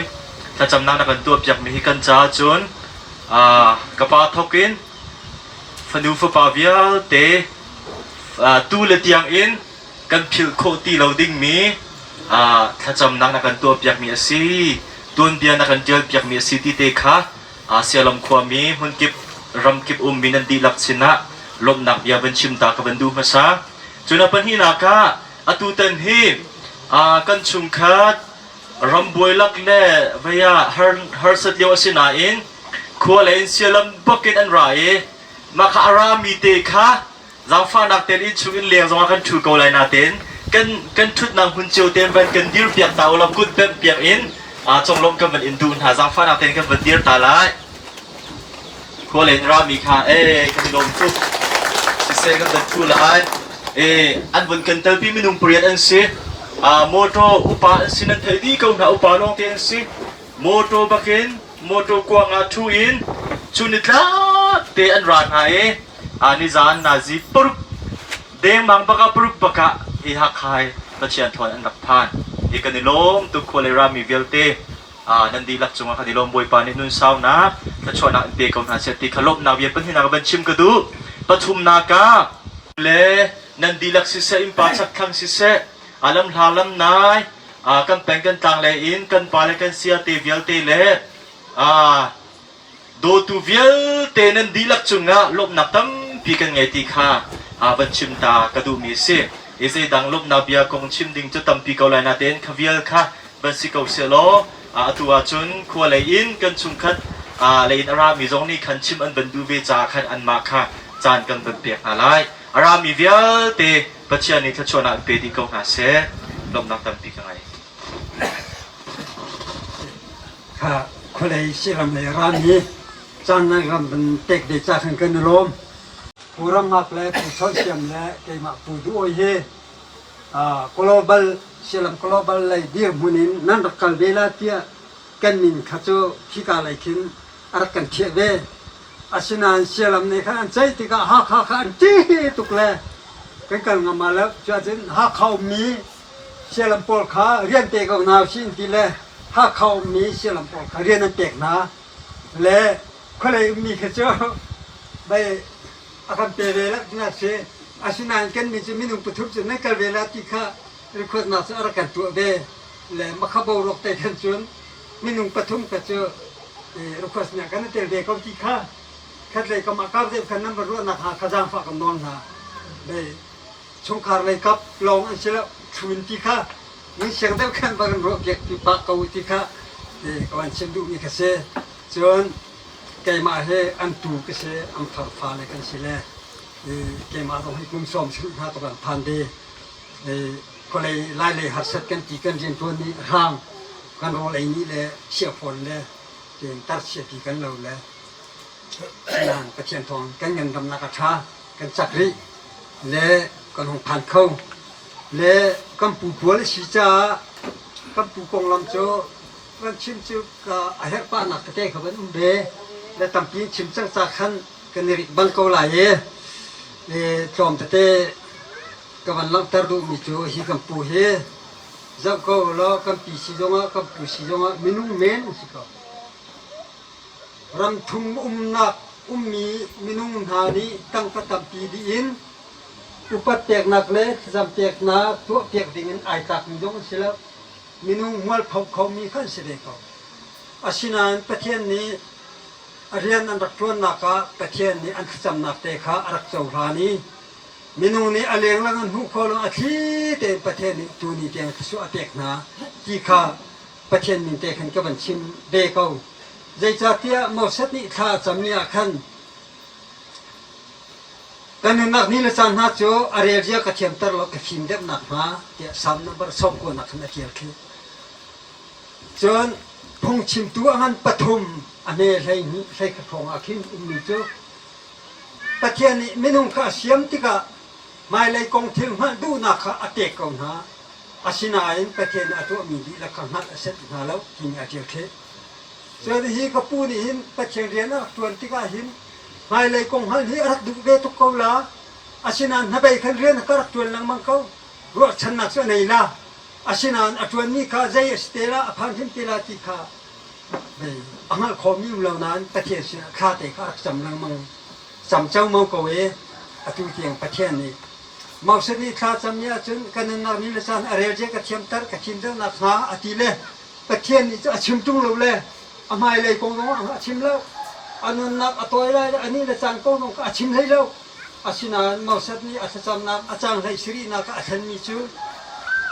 thlacamnak na kan tuahpiakmi hi kan caah cun ka pa thawk in fanu fapa vialte tu le tiang in kan philh khawh ti lo dingmi thlacamnak na kan tuahpiakmi a si. Tuanbia na kan ṭialpiakmi a si ti te kha Sialam khuami hmunkip ramkip ummi nan dihlak sinah lawmhnak bia van chim ta ka van duh hmasa. Cun a pahnihnak ah atutan hi kan chungkhat rambuai lak le vei ah harsat lio a si nain khua lei in sialam bakin an ra i mah kha a rami te kha Zaangfahnak tein innchung in leng zongah kan ṭhu ko lai nain kan kan ṭhutnak hmun cio tein van kan dir piak ta ulaw kut bemh piak in conglawmh kan van in duh hna. Zaangfahnak tein kan van dir ta lai. Khua lei in rami kha ee kan i lawm tuk. Siseh kan van ṭhu lai. Ee an vun kan telpi minung pariat an si. Motor upa an si nan theih dih ko hna upa lawngte an si. Motor bakin motor kuang ah ṭhu in chun nitlak te an ra hna i nizaan nazi paruk dengmang baka paruk baka hi Hakha Pathian thawn an rak phan i kan i lawm tuk khua le rami vialte nan dihlak cungah kan i lawm Bawipa nih nun saunak thluachuahnak in pe ko hna seh ti kha lawmhnak bia pahnihnak van chim ka duh pathumnak ah le nan dihlak siseh innpa chakthlang siseh alam hla lam nai kan peng kan tlang lei in kan pa le kan sia te vialte le dawtu vialte nan dihlak cungah lawmhnak tampi kan ngei ti kha van chim ta ka duhmi a si. I zeidang lawmhnak bia kong chim ding cu tampi ko lai natein kha vial kha van si ko sehlaw atu ahcun khua lei in kan chungkhat lei in a rami zong nih khan chim an van duh ve caah khan anmah kha caan kan van pek hna lai. A rami vialte Pathian nih thluachuahnak in pe dih ko hna seh. Lawmhnak tampi ka ngei. Kha khualei siram lei rami caan nan ram van pek ve ca khan kan i lawm. Pu Ram Hngak le Pu Chawn Siam le keimah Pu Duh Awi hi global sialam global lei dirhmun in nan rak kal ve la tiah kan min kha cu khika lei khin a rak kan thieh ve. Asinain sialam nih khan an ceih tikah Hakha kha an ṭih tuk le kan kal ngam ma lo. Cuahcun Hakha ummi sialam pawl kha rian pe ko hna usih an ti le Hakha ummi sialam pawl kha rian an pek hna le khualei ummi kha cu bei a kan pe ve lo tinak si. Asinain kannih cu minung pathum cu nan kal ve la ti kha request nak cu a rak kan tuah ve le makha boruak te khan cun minung pathum kha cu request nih kan i tel ve ko ti kha khatlei kam ah kar deuh khan nan va ruahnak hnga kha zaangfah kan nawl hna. Bei chungkhar lei kap lawng an si lo thun ti kha nan siang deuh khan va kan ruah piak ti pah ko ti kha ka van chim duhmi kha si. Cun keimah hi an tu ka si an far fale kan si le keimah zong hi kum sawm sarih hna ka van phan ve. Khualei lailei harsat kan ti kan riantuan nih hrang kan rawl ei nih le chiafawn le tiin tarchia ti kan lo le nain Pathian thawng kan ngandamnak a ṭha kan cak rih le kan hung phan kho le kan pu pual a si caah kan pu konglam cu kan chim cu a herh pahnak tete kha van um ve le tampi chim cang ca khan kan i rik bang ko lai i tlawm tete ka van langhter duhmi cu hi kan pu hi zoh ko law kan pi si zongah kan pu si zongah minung men an si ko. Ramthum umnak ummi minung hna nih tangka tampi dih in upat peknak le thlacam peknak tuahpiak dingin ai tlakmi zong an si lo. Minung mualpho khomi kha an si ve ko. Asinain Pathian nih a rian an rak ṭuannak ah Pathian nih an thlacamnak te kha a rak cohlan i. Minung nih a lenglang an hmuh khawh lo a thli tein Pathian nih tuni tiang thluachuah a pek hna ti kha Pathian min te khan ka van chim ve ko. Zeicahtiah Moses nih thla a cammi ah khan ka nunnak ni le caan hna cu a relzia ka thiamter lo ka fim deuh nakhnga tiah Salm number 90 ah khan a ṭial khi. Cun phungchimtu a ngan pathum a hme 12 hlei hrawng ah khin ummi cu Pathian nih minung kha a siam tikah hmailei kong thil hngalh duhnak kha a pek ko hna. Asinain Pathian nih a tuahmi dihlak kha hngalh a senh hna lo timi a ṭial theh. Cun hi ka pu nih hin Pathian rian a rak ṭuan tikah hin hmailei kong hngalh hi a rak duh ve tuk ko la. Asinain hnabei khan rian ka rak ṭuan lengmang ko. Ruahchannak cu a nei la. Asinain a ṭuanmi kha zei a si te la, a phan hrim te la ti kha a hngalh khawhmi um lo nain Pathian sinah thla te kha a rak cam lengmang. Cam ceomao ko i atu tiang Pathian nih Moses nih thla cammi ahcun ka nunnak ni le caan a rel zia ka thiamter ka thim deuh nakhnga a ti le Pathian nih cu a chim ṭung lo le a hmailei kong zong a chim lo. A nunnak a tawi lai le a ni le caan kong zong kha a chim hlei lo. Asinain Moses nih a thlacamnak a caanghlei sarihnak ah a thlenmi cu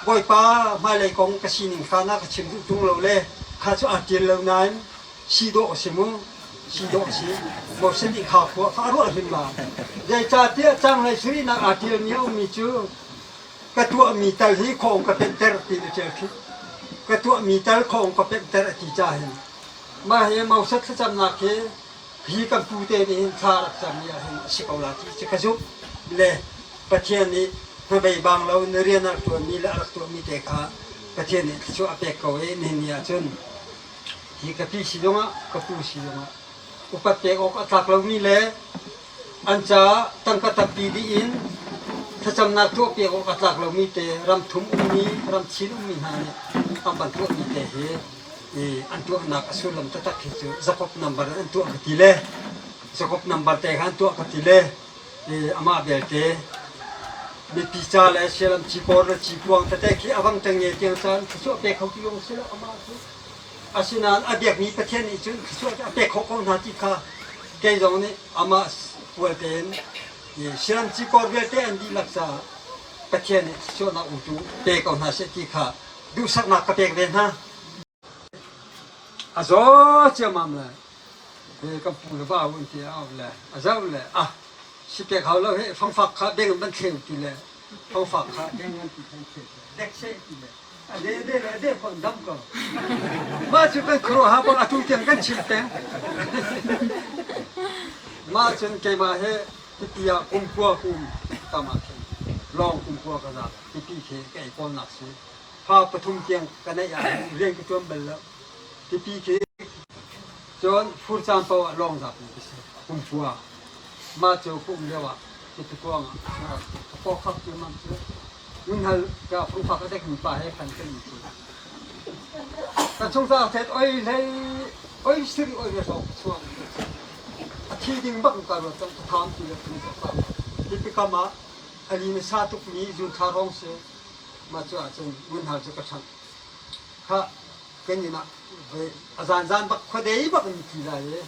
Bawipa hmailei kong ka sining kha na ka chim duh ṭung lo le kha cu aa ṭial lo nain si dawh a si mu si dawh a si. Moses nih kha khua kha a ruah hrim ma. Zeicahtiah caanghlei sarihnak aa ṭialmi a ummi cu ka tuahmi tal hi khawng ka penhter ti a ṭial khih. Ka tuahmi tal khawng ka penhter a ti ca hin mah hi Moses thlacamnak hi hi kan pute nih hin thla rak cammi ah hin a si ko la ti cu ka zumh le Pathian nih hnabei bang lo na rian a rak ṭuanmi le a rak tuahmi te kha Pathian nih thluachuah a pek ko i nihin ni ahcun hi ka pi si zongah ka pu si zongah upat pek awk a tlak lomi le An caah tangka tampi dih in thlacamnak tuahpiak awk a tlak lomi te ramthum ummi, ramchin ummi hna nih an van tuahmi te hi an tuahnak a sullam taktak hi cu Jacob number in an tuah ka ti le Jacob number te kha an tuah ka ti le amah belte mipi ca le sialam cikawr le cikuang tete khi a vang ṭengnge tiang caan thluachuah pek kho ti zong si lo amah cu Asinain a biakmi Pathian nih cun thluachuah cu a pek khawh ko hna ti kha kei zong nih amah pual tein siram cikawr vialte an dihlak caah Pathian nih thluachuahnak umtu pe ko hna seh ti kha duhsaknak ka pek ve hna. A zaw ciammam le kan pu le va un ti a au le a zoh le ah si pek hau lo he fangfak kha beng ban thleu ti le fangfak kha beng an ti thleu dek seh ti le A de de le a de pon dam ko. Mah cu kan khuaruahhar bang atu tiang kan chim peng. Mah cun keimah he tipi ah kumkua kum tam ah khin lawng kumkua ka za tipi khi ka ei kawlnak si. Fa pathum tiang ka neih ah rian ka tuan bal lo. Tipi khi cun fur caan paoh ah lawng zap ka si kumkua. Mah cu ka um lio ah tipi kuang ah ka paw khak cu mam cu Ngunhal ka fungfak a dekmi pa he khan kan i Ka chungsa thet oi hlei oi siri oi ve hrawng ka chuak. A thi ding bak ka ruat cang ka tham ti le phun ka Hi tikam ah ali na sa tuk mi zun thla rong si ma cu ahcun ngunhal cu ka ṭhangh. Kha kan inn ah a zan zan bak khuadei bak in thi lai i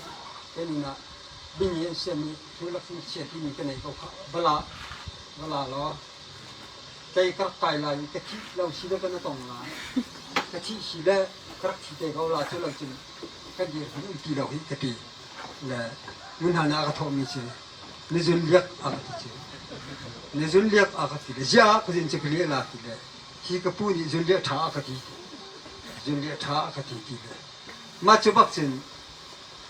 kan inn ah bingi an siam i hlulak in chia timi ka nei ko kha bala bala law Kei ka rak kai lai i ka thih lo si le kan tong lai. Ka thih si le ka rak thi te ko la cu lo cun kan dir hmanh um ti lo hi ka ti. Le ngun hna a ka thawhmi cu na zun liak a ka ti cu. Na zun liak a ka ti le ziah ka zun cu ka liah la ti le hi ka pu nih zun liah ṭha a ka ti. Zun liah ṭha a ka ti ti le mah cu bak cun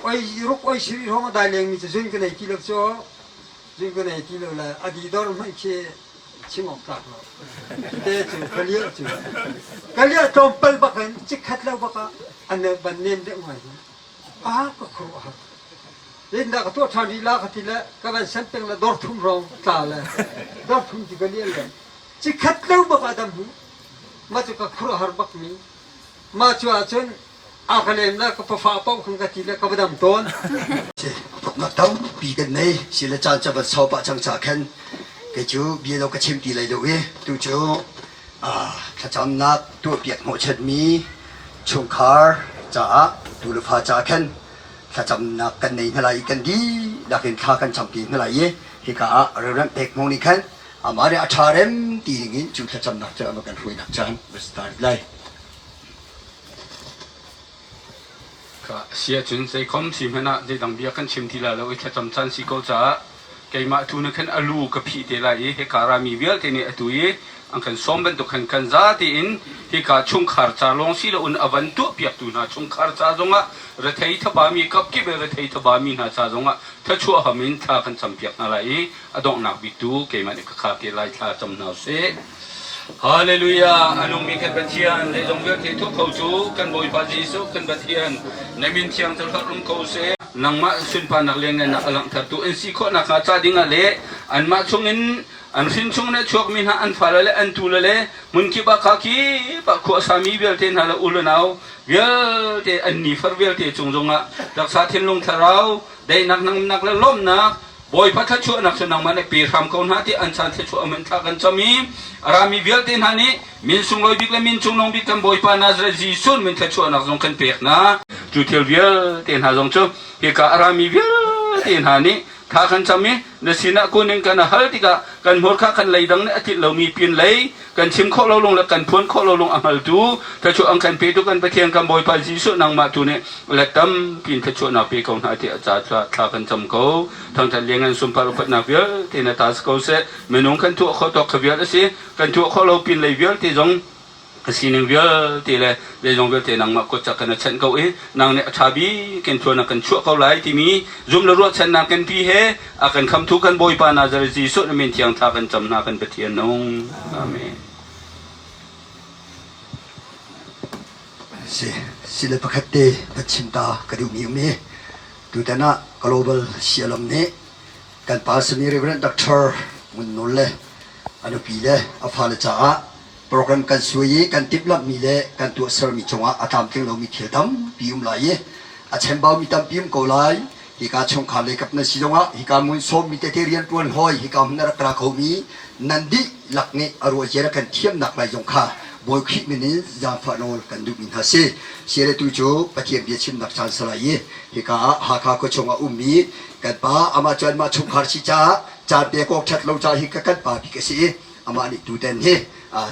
oi ruk oi siri hrawng a dai lengmi cu zun ka nei ti lo cu Zing ka nei ti lo le a didor hmanh khi chim awk tlak lo. Te cu ka liah cu. Ka liah tlawmpal bak in chikkhat lo bak ah an ban nem deuh ngai hi. Ah ka khuruah har. Zeitindah ka tuah ṭhan rih la ka ti le ka van sen peng le dor thum rong tla le dor thum ti ka liah le chikkhat lo bak ah dam hi. Mah cu ka khuruah har bak mi. Mah cu ahcun a ka lem le ka pafa paoh khan ka ti le ka va dam tawn. Thawknak tampi kan nei si le caan ca van sau pah cang ca khan kei cu bia lo ka chim ti lai lo i tu cu thlacamnak tuahpiak hnawhchanmi chungkhar caah tu le fa ca khan thlacamnak kan nei hna lai i kan dihlak in thla kan campi hna lai i hika ah Reverend Pek Hmung nih khan. Amah nih a ṭha rem ti dingin cu thlacamnak cu a kan hruainak caan va si ta rih lai. Si ahcun zeikhom si hmanh ah zeidang bia kan chim ti lai lo i thlacam caan si ko caah keimah tu nih khan a lu ka phih te lai i hika rami vialte nih atu i an kan sawm bantuk khan kan zate in hika chungkhar ca lawng si loin a van tuahpiaktu hna chungkhar ca zongah rethei thabami kapkip i rethei thabami hna ca zongah thluachuah ham in thla kan campiak hna lai i a donghnak bik tu keimah nih ka khar te lai thla cam hna usih. Hallelujah! A nungmi kan Pathian, zeizong vialte thup kho cu kan Bawipa Jesuh kan Pathian, na min thiang cu hlorh um ko seh. Nangmah sunparnak lianngannak a langhtertu an si khawh nakhnga ca dingah le anmah chungin an hrin chung le chuakmi hna an fale le an tule le hmunkip ah kha kip ah khua sami vialte hna le u le nau vialte an nifar vialte cung zongah taksa thinlung thlarau daihnak nangnak le lawmhnak Bawipa thluachuahnak cu nangmah nih pe hram ko hna ti an caan thluachuah amen thla kan cam i a rami vialte hna nih min sunglawi bik le min cungnung bik kan Bawipa Nazareth Jesuh min thluachuahnak zong kan pek hna. Cu thil vialte hna zong cu hika a rami vialte hna nih thla kan cam i na sinah kun in kan hal tikah kan hmurka kan leidang nih a tlinh lomi pin lei kan chim khawh lo lung le kan phuan khawh lo lung a hngaltu thluachuah an kan petu kan Pathian kan Bawipa Jesuh nangmah tu nih let tampi in thluachuahnak pe ko hna tiah ca thla kan cam ko thangthat liangan sunpar upatnak vialte na ta si ko seh minung kan tuah khawh tawk kha vial a si kan tuah khawh lo pin lei vialte zong a sining vialte le zeizong vialte nangmah kut cak kan chanh ko i nang nih a ṭha bik in thuan kan chuah ko lai timi zum le ruahchannak kan pi he a kan khamtu kan Bawipa Nazareth Jesuh na min thiang thla kan cam hna kan Pathian nung. Amen. Si, si le pakhat te va chim ta ka duhmi um i tutan ah global sialam nih kan pa simi Reverend Dr. Ngun Nawl le a nupi le a fale caah program kan suai i kan timhlamhmi le kan tuahsermi cungah a tlamtling lomi thil tampi um lai i a chembaumi tampi um ko lai. Hika chungkhar lei kap nan si zongah hika hmun sawmmi tete rianṭuan hawi hika hmun a rak ra khomi nan dihlak nih a ruahcia le kan thiamnak lai zong kha Bawi Khrih min in zaangfah nawl kan duhmi hna si. Sialetu cu Pathian bia chimnak caan si lai i hika ah Hakha khuachung ah ummi kan pa amah cu anmah chungkhar si caah caan pek awk ṭhat lo caah hi ka kan pa bik a si i amah nih tutan hi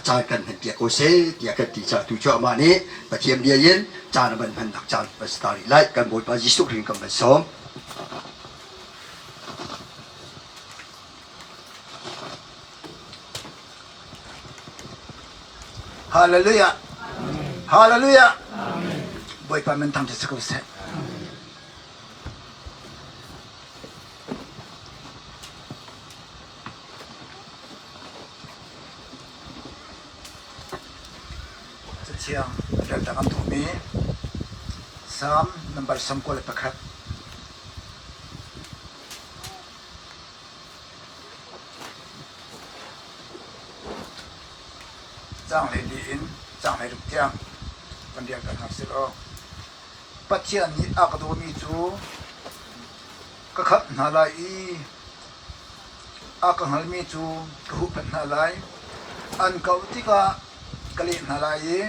caan kan hmanpiak ko seh tiah kan ti caah tu cu amah nih Pathian bia in caan a van hmannak caan van si ta rih lai kan Bawipa Jesuh Khrih kan van sawm. Hallelujah. Hallelujah. Bawipa min thangṭhat si ko seh. Cathiang relnak an tuahmi Salm nambar 91. Caang 14 in caang 16 tiang kan rel ta hna sih law Pathian nih a ka dawmi cu ka khamh hna lai i A ka hngalmi cu ka huhphenh hna lai. An ka auh tikah ka leh hna lai i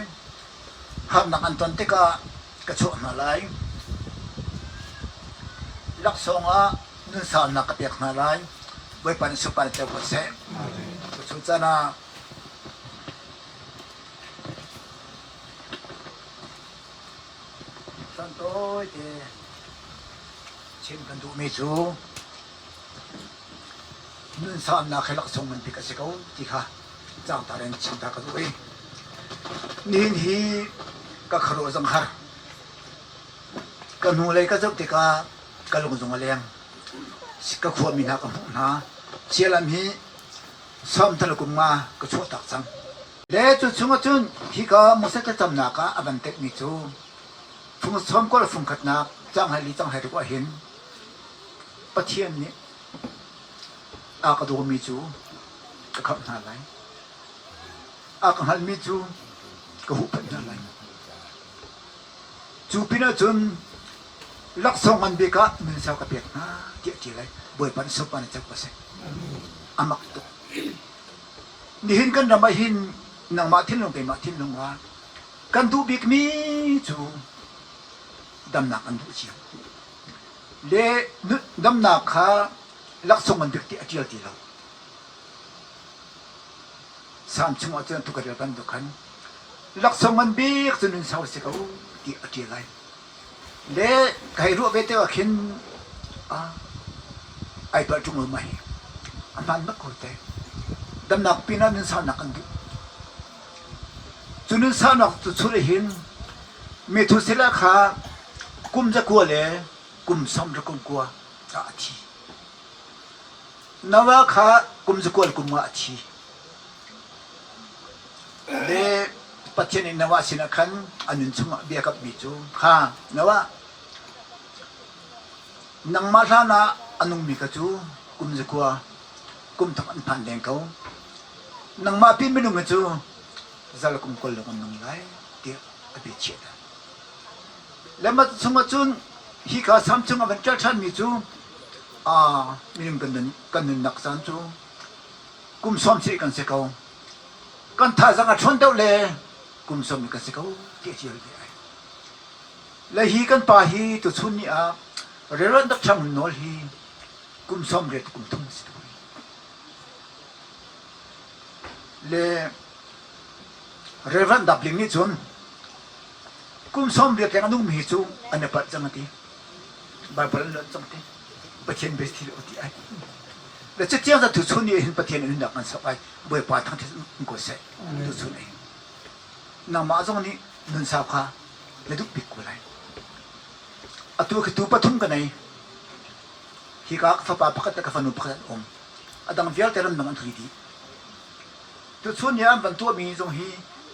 harnak an ton tikah ka chuah hna lai. Laksawng ah nunsaunak ka pek hna lai. Bawipa nih sunparnak cio ko seh. Cucu can ah caan tawite chim kan duhmi cu Nunsannak hi laksawng nganbik a si ko ti kha caangtar in chim ta ka duh i nihin hi ka khuaruah zong har. Ka hnulei ka zoh tikah ka lung zong a leng. Ka khuami hna ka hmuh hna. Sialam hi sawmthal kum nga ka chuahtak cang. Le cu chung ahcun hika Moses thlacamnak ah a van telhmi cu fung sawmkua le fung khatnak caang hlei li caang hlei ruk ahhin Pathian nih a ka dawmi cu ka khamh hna lai. A ka hngalhmi cu ka huhphenh hna lai. Cu pinah cun laksawng ngan bik ah nunsau ka pek hna tiah a ti lai. Bawipa nih sunparnak co ko seh. A mak tuk. Nihin kan ram ah hin nangmah thinlung keimah thinlung ah kan duh bikmi cu damnak kan duh cio. Le damnak kha laksawng ngan bik ti a ṭial ti lo. Salm chungah cun tu ka rel bantuk khan laksawng ngan bik cu nun sau si ko ti a ṭial lai. Le ka hei ruah ve te ah khin ai palh ṭung lo mai. A hmaan bak ko te. Damnak pinah nun saunak kan duh. Cu nun saunak cu churh hin Methuselah kha kum zakua le kum sawm kum kua ah a thi. Noah kha kum zakua le kum nga a thi. Le Pathian nih Noah sinah khan a nun chungah bia kamhmi cu kha Noah nangmah hlan ah a nungmi kha cu kum zakua kum thong an phan leng ko. Nangmah pin minung hi cu zal kum kol lawng an nung lai tiah a bia chiah hna. Le mah chungah cun hika sam chung a van ṭial ṭhanmi cu aa minung kan nun kan nunnak caan cu kum sawm si kan si ko. Kan thazaang a ṭhawn deuh le kum sawm kan si ko ti a ṭial ve ai. Le hi kan pa hi tuchun ni ah Reverend Dr. Ngun Nawl hi kum 80 kum thum si tu. Le Reverend Dapling nih cun kum 80 leng a nungmi hi cu an i palh cang a ti. Baibal an lonh cang ti. Pathian bia thil ti ai. Le cutiang za tuchun ni hin Pathian nunnak an sok ai. Bawipa thangṭhat in ko seh. Tuchun ai. Nangmah zong nih nun sau kha na duh bik ko lai. Atu khi tu pathum ka nei. Hika ka fapa pakhat le ka fanu pakhat an um. A dang vialte ramdang an tli dih. Tuchun ni an van tuahmi zong hi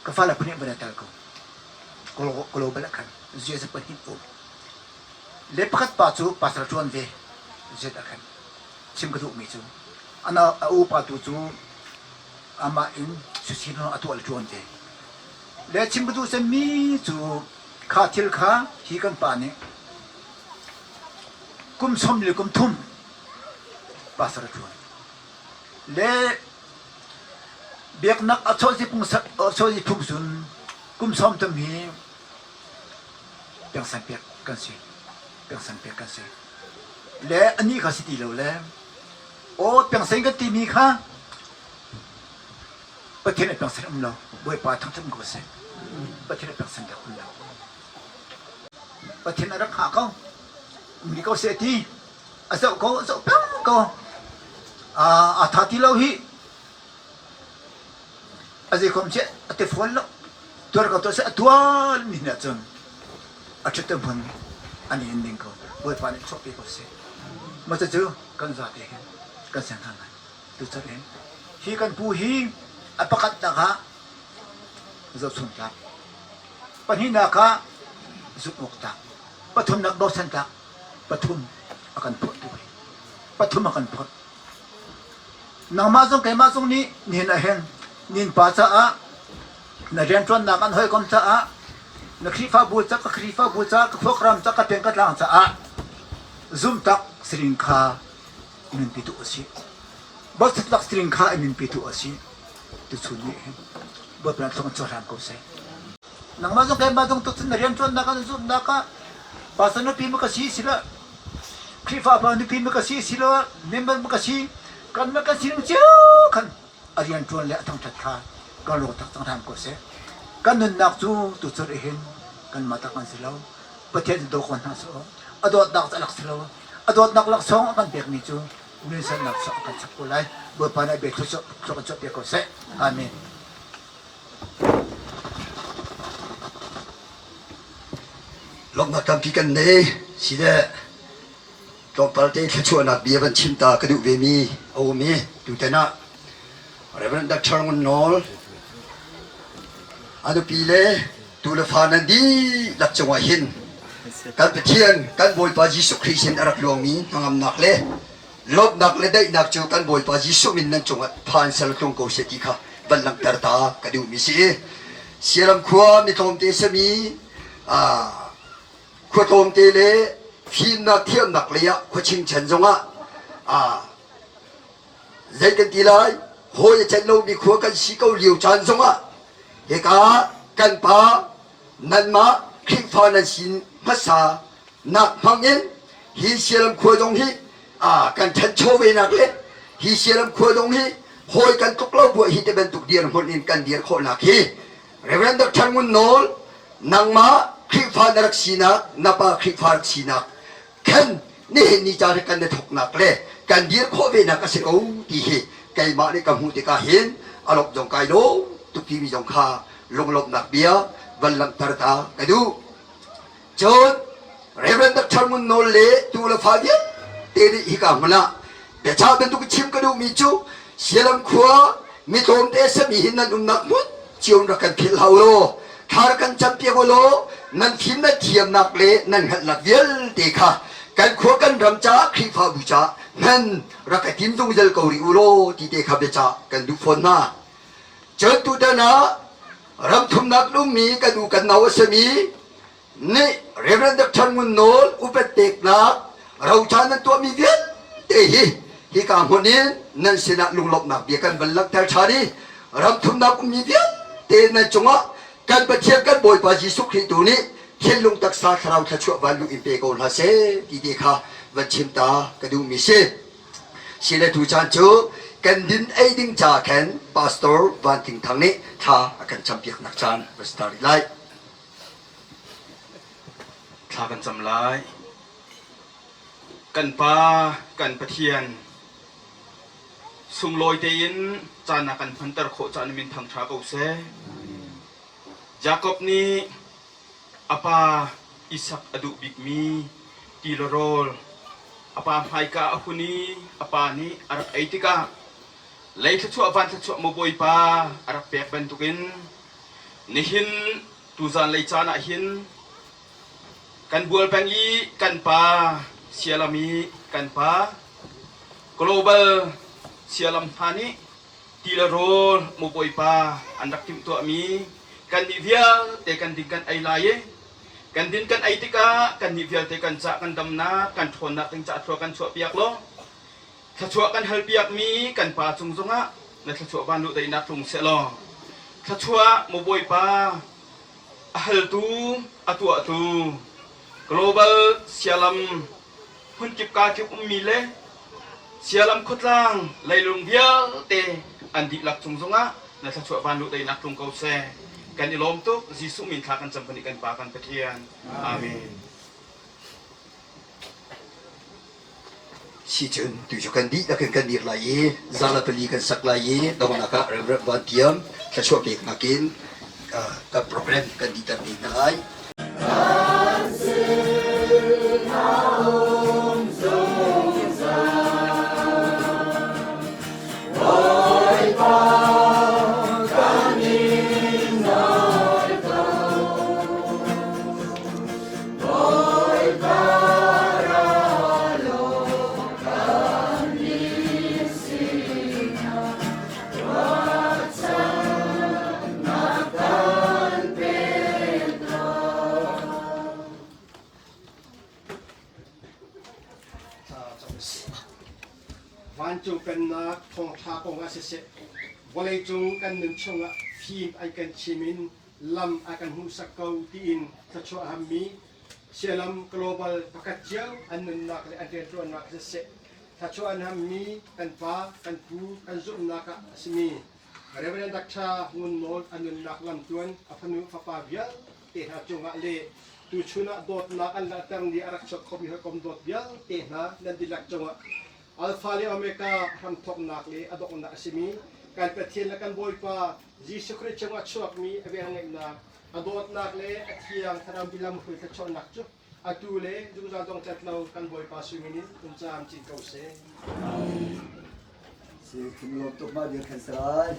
ka fale pahnih van i tel ko. Global ah khan ziaza pahnih um. Le pakhat pa cu pastor ṭuan ve zet ah khan chim ka duhmi cu ana a upa tu cu amah in susin a tuah le ṭuan ve. Le chim ka duh cemmi cu kha thil kha hi kan pa nih kum sawm le kum thum pastor a ṭuan. Le biaknak a chawzi phung cun kum sawm thum hi pengsan pek kan si. Pengsan pek kan si. Le anih kha si ti lo le aw pengsan kan timi kha Pathian a pengsan um lo. Bawipa thangṭhat ko seh. Pathian a pengsan dak um lo. Pathian a rak hngah ko. Um rih ko seh ti. A zoh ko, a zoh peng ko. A tha ti lo hi. A zeikom chiah a ti fawn lo. Tuar ko tuah seh a tual mi hna cun a ṭhut hmun an in ding ko. Bawipa nih chuahpi ko seh. Mah cucu kan zate hin kan siang hna lai. Tuchan hin hi kan pu hi a pakhatnak ah zohchun tlak, pahnihnak ah zumh awk tlak, pathumnak bochan tlak, pathum a kan phawt tu hi pathum a kan phawt. Nangmah zong keimah zong nih nihin ah hin nin pa caah na rianṭuannak an hawikom caah na Khrihfabu ca ka Khrihfabu ca ka khuakram ca ka peng ka tlang caah zumtak siling kha nunpitu a si. Bawlsat siling kha nunpitu a si. Tuchun nih hin Bawipa nih thlong in hram ko seh. Nangmah zong keimah zong tuchun na rianṭuannak ah na zumhnak ah pastor nupi ma ka si sila Khrihfa pa nupi ma ka si sila member ma ka si kan ma kan sining cio khan a rianṭuan le a thangṭhat kha kan rawk tak cang hram ko seh. Kan nunnak cu tuchun hin kanmah tak kan si lo. Pathian daw ko hna seh a dawtnak cu a lak si lo. A dawtnak laksawng a kan pekmi cu nunsannak cu a kan chap ko lai. Bawipa nih a bia thluachuah kan chuahpiak ko seh. Amen. Lawmhnak tampi kan nei. Si le tlawmpal te thluachuahnak bia van chim ta ka duh vemi a um i tutan ah Reverend Dr. Ngun Nawl a nupi le tu le fa nan dihlak cungah hin kan Pathian kan Bawipa Jesuh Khrih sin a rak luangmi hnangamnak le lawmhnak le daihnak cu kan Bawipa Jesuh min nan cungah phan sal tlung ko seh ti kha van langhter ta ka duhmi si. Sialam khua mi tlawmte sami khua tlawmte le fimnak thiamnak lei ah khua chingchan zongah zei kan ti lai hawi a celh lomi khua kan si ko lio caan zongah hika kan pa nanmah Khrihfa nan sin hmasa nak hmang in hi Sialam khua zong hi kan ṭhancho ve nak le hi Sialam khua zong hi. Hawi kan tluk lo buah hi ti bantuk dirhmun in kan dir khawhnak hi Reverend Dr. Ngun Nawl nangmah Khrihfa na rak sinak na pa Khrihfa rak sinak khan nihin ni ca kan i thawknak le kan dir khawh ve nak a si ko ti hi keimah nih ka hmuh tikah hin a lawmh zong kai lawm tuk timi zong kha lunglawmhnak bia van langhter ta ka duh. Cun Reverend Dr. Ngun Nawl le tu le fa vialte nih hika hmun ah biachah bantuk chim ka duhmi cu Sialam khua mi tlawmte sami hin nan umnak hmun cio rak kan philh hau law thla rak kan campiak u law nan fim nan thiamnak le nan hngalhnak vialte kha kan khua kan ram caah Khrihfabu caah hman rak ka tim zungzal ko rih u law ti te kha biacah kan duh fawn hna. Cun tutan ah ram thumnak ummi kan u kan nau a simi nih Reverend Dr. Ngun Nawl upat peknak roca nan tuahmi vialte hi hika hmun in nan sinah lunglawmhnak bia kan van langhter ṭhan i ram thumnak ummi vialte nan cungah kan Pathian kan Bawipa Jesuh Khrih tu nih thinlung taksa thlarau thluachuah vanlung in pe ko hna seh ti te kha van chim ta ka duhmi si. Si le tu caan cu kan din ei ding ca khan Pastor Van Tling Thang nih thla a kan campiaknak caan va si ta rih lai. Thla kan cam lai. Kan Pa, kan Pathian, sunglawi tein caan a kan hmanter khawh caan min thangṭha ko seh. Jakob nih a pa Isak a duh bikmi ti le rawl a pa hmaika a hun i a pa nih a rak ei tikah lei thluachuah van thluachuah maw Bawipa a rak pek bantukin nihin tuzan lei caan ah hin kan bual peng i kan pa Sialam i kan pa global Sialam hna nih ti le rawl maw Bawipa an rak timhtuahmi kannih vialte kan ding kan ei lai i kan din kan ei tikah kannih vialte kan cah kan damnak kan ṭhawnnak ding cah thlua kan chuahpiak law thluachuah kan halpiakmi kan pa cung zongah na thluachuah van luh daihnak tlung seh law thluachuah maw Bawipa a haltu a tuahtu global sialam hmunkip kakip ummi le Sialam khuatlang leilung vialte an dihlak cung zongah na thluachuah van luh deinak tlung ko seh. Kan i lawm tuk. Jesuh min thla kan cam pahnih kan Pa kan Pathian. Amen. Si cun tu cu kan dihlak in kan dir lai i zala pali kan sak lai i donghnak ah Reverend Van Tiam thluachuah peknak in kan program kan dihter te hna lai. Vancung pennak thawngṭha kong ah siseh, vawleicung kan nun chungah fim an kan chim in lam a kan hmuhsak ko tiin thluachuah a hammi Sialam Global pakhat cio an nunnak le an rianṭuannak siseh, thluachuah an hammi kan pa, kan pu, kan zumhnak ah a simi Reverend Dr. Ngun Nawl a nunnak lamtluan a fanu fapa vialte hna cungah le tuchun ah dawtnak an langhter ni a rak chuak khomi hawikom dawt vialte hna nan dihlak cungah Alpha le Omega hramthawknak le a donghnak a simi kan Pathian le kan Bawipa Jesuh Khrih cungah chuakmi a velngeihnak a dawtnak le a thiang thlarau bilam hrui thluachuahnak cu atu le zungzal dong cat lo kan Bawipa sungin in um camcin ko seh. Si, lawm tuk ma dir khan sarai.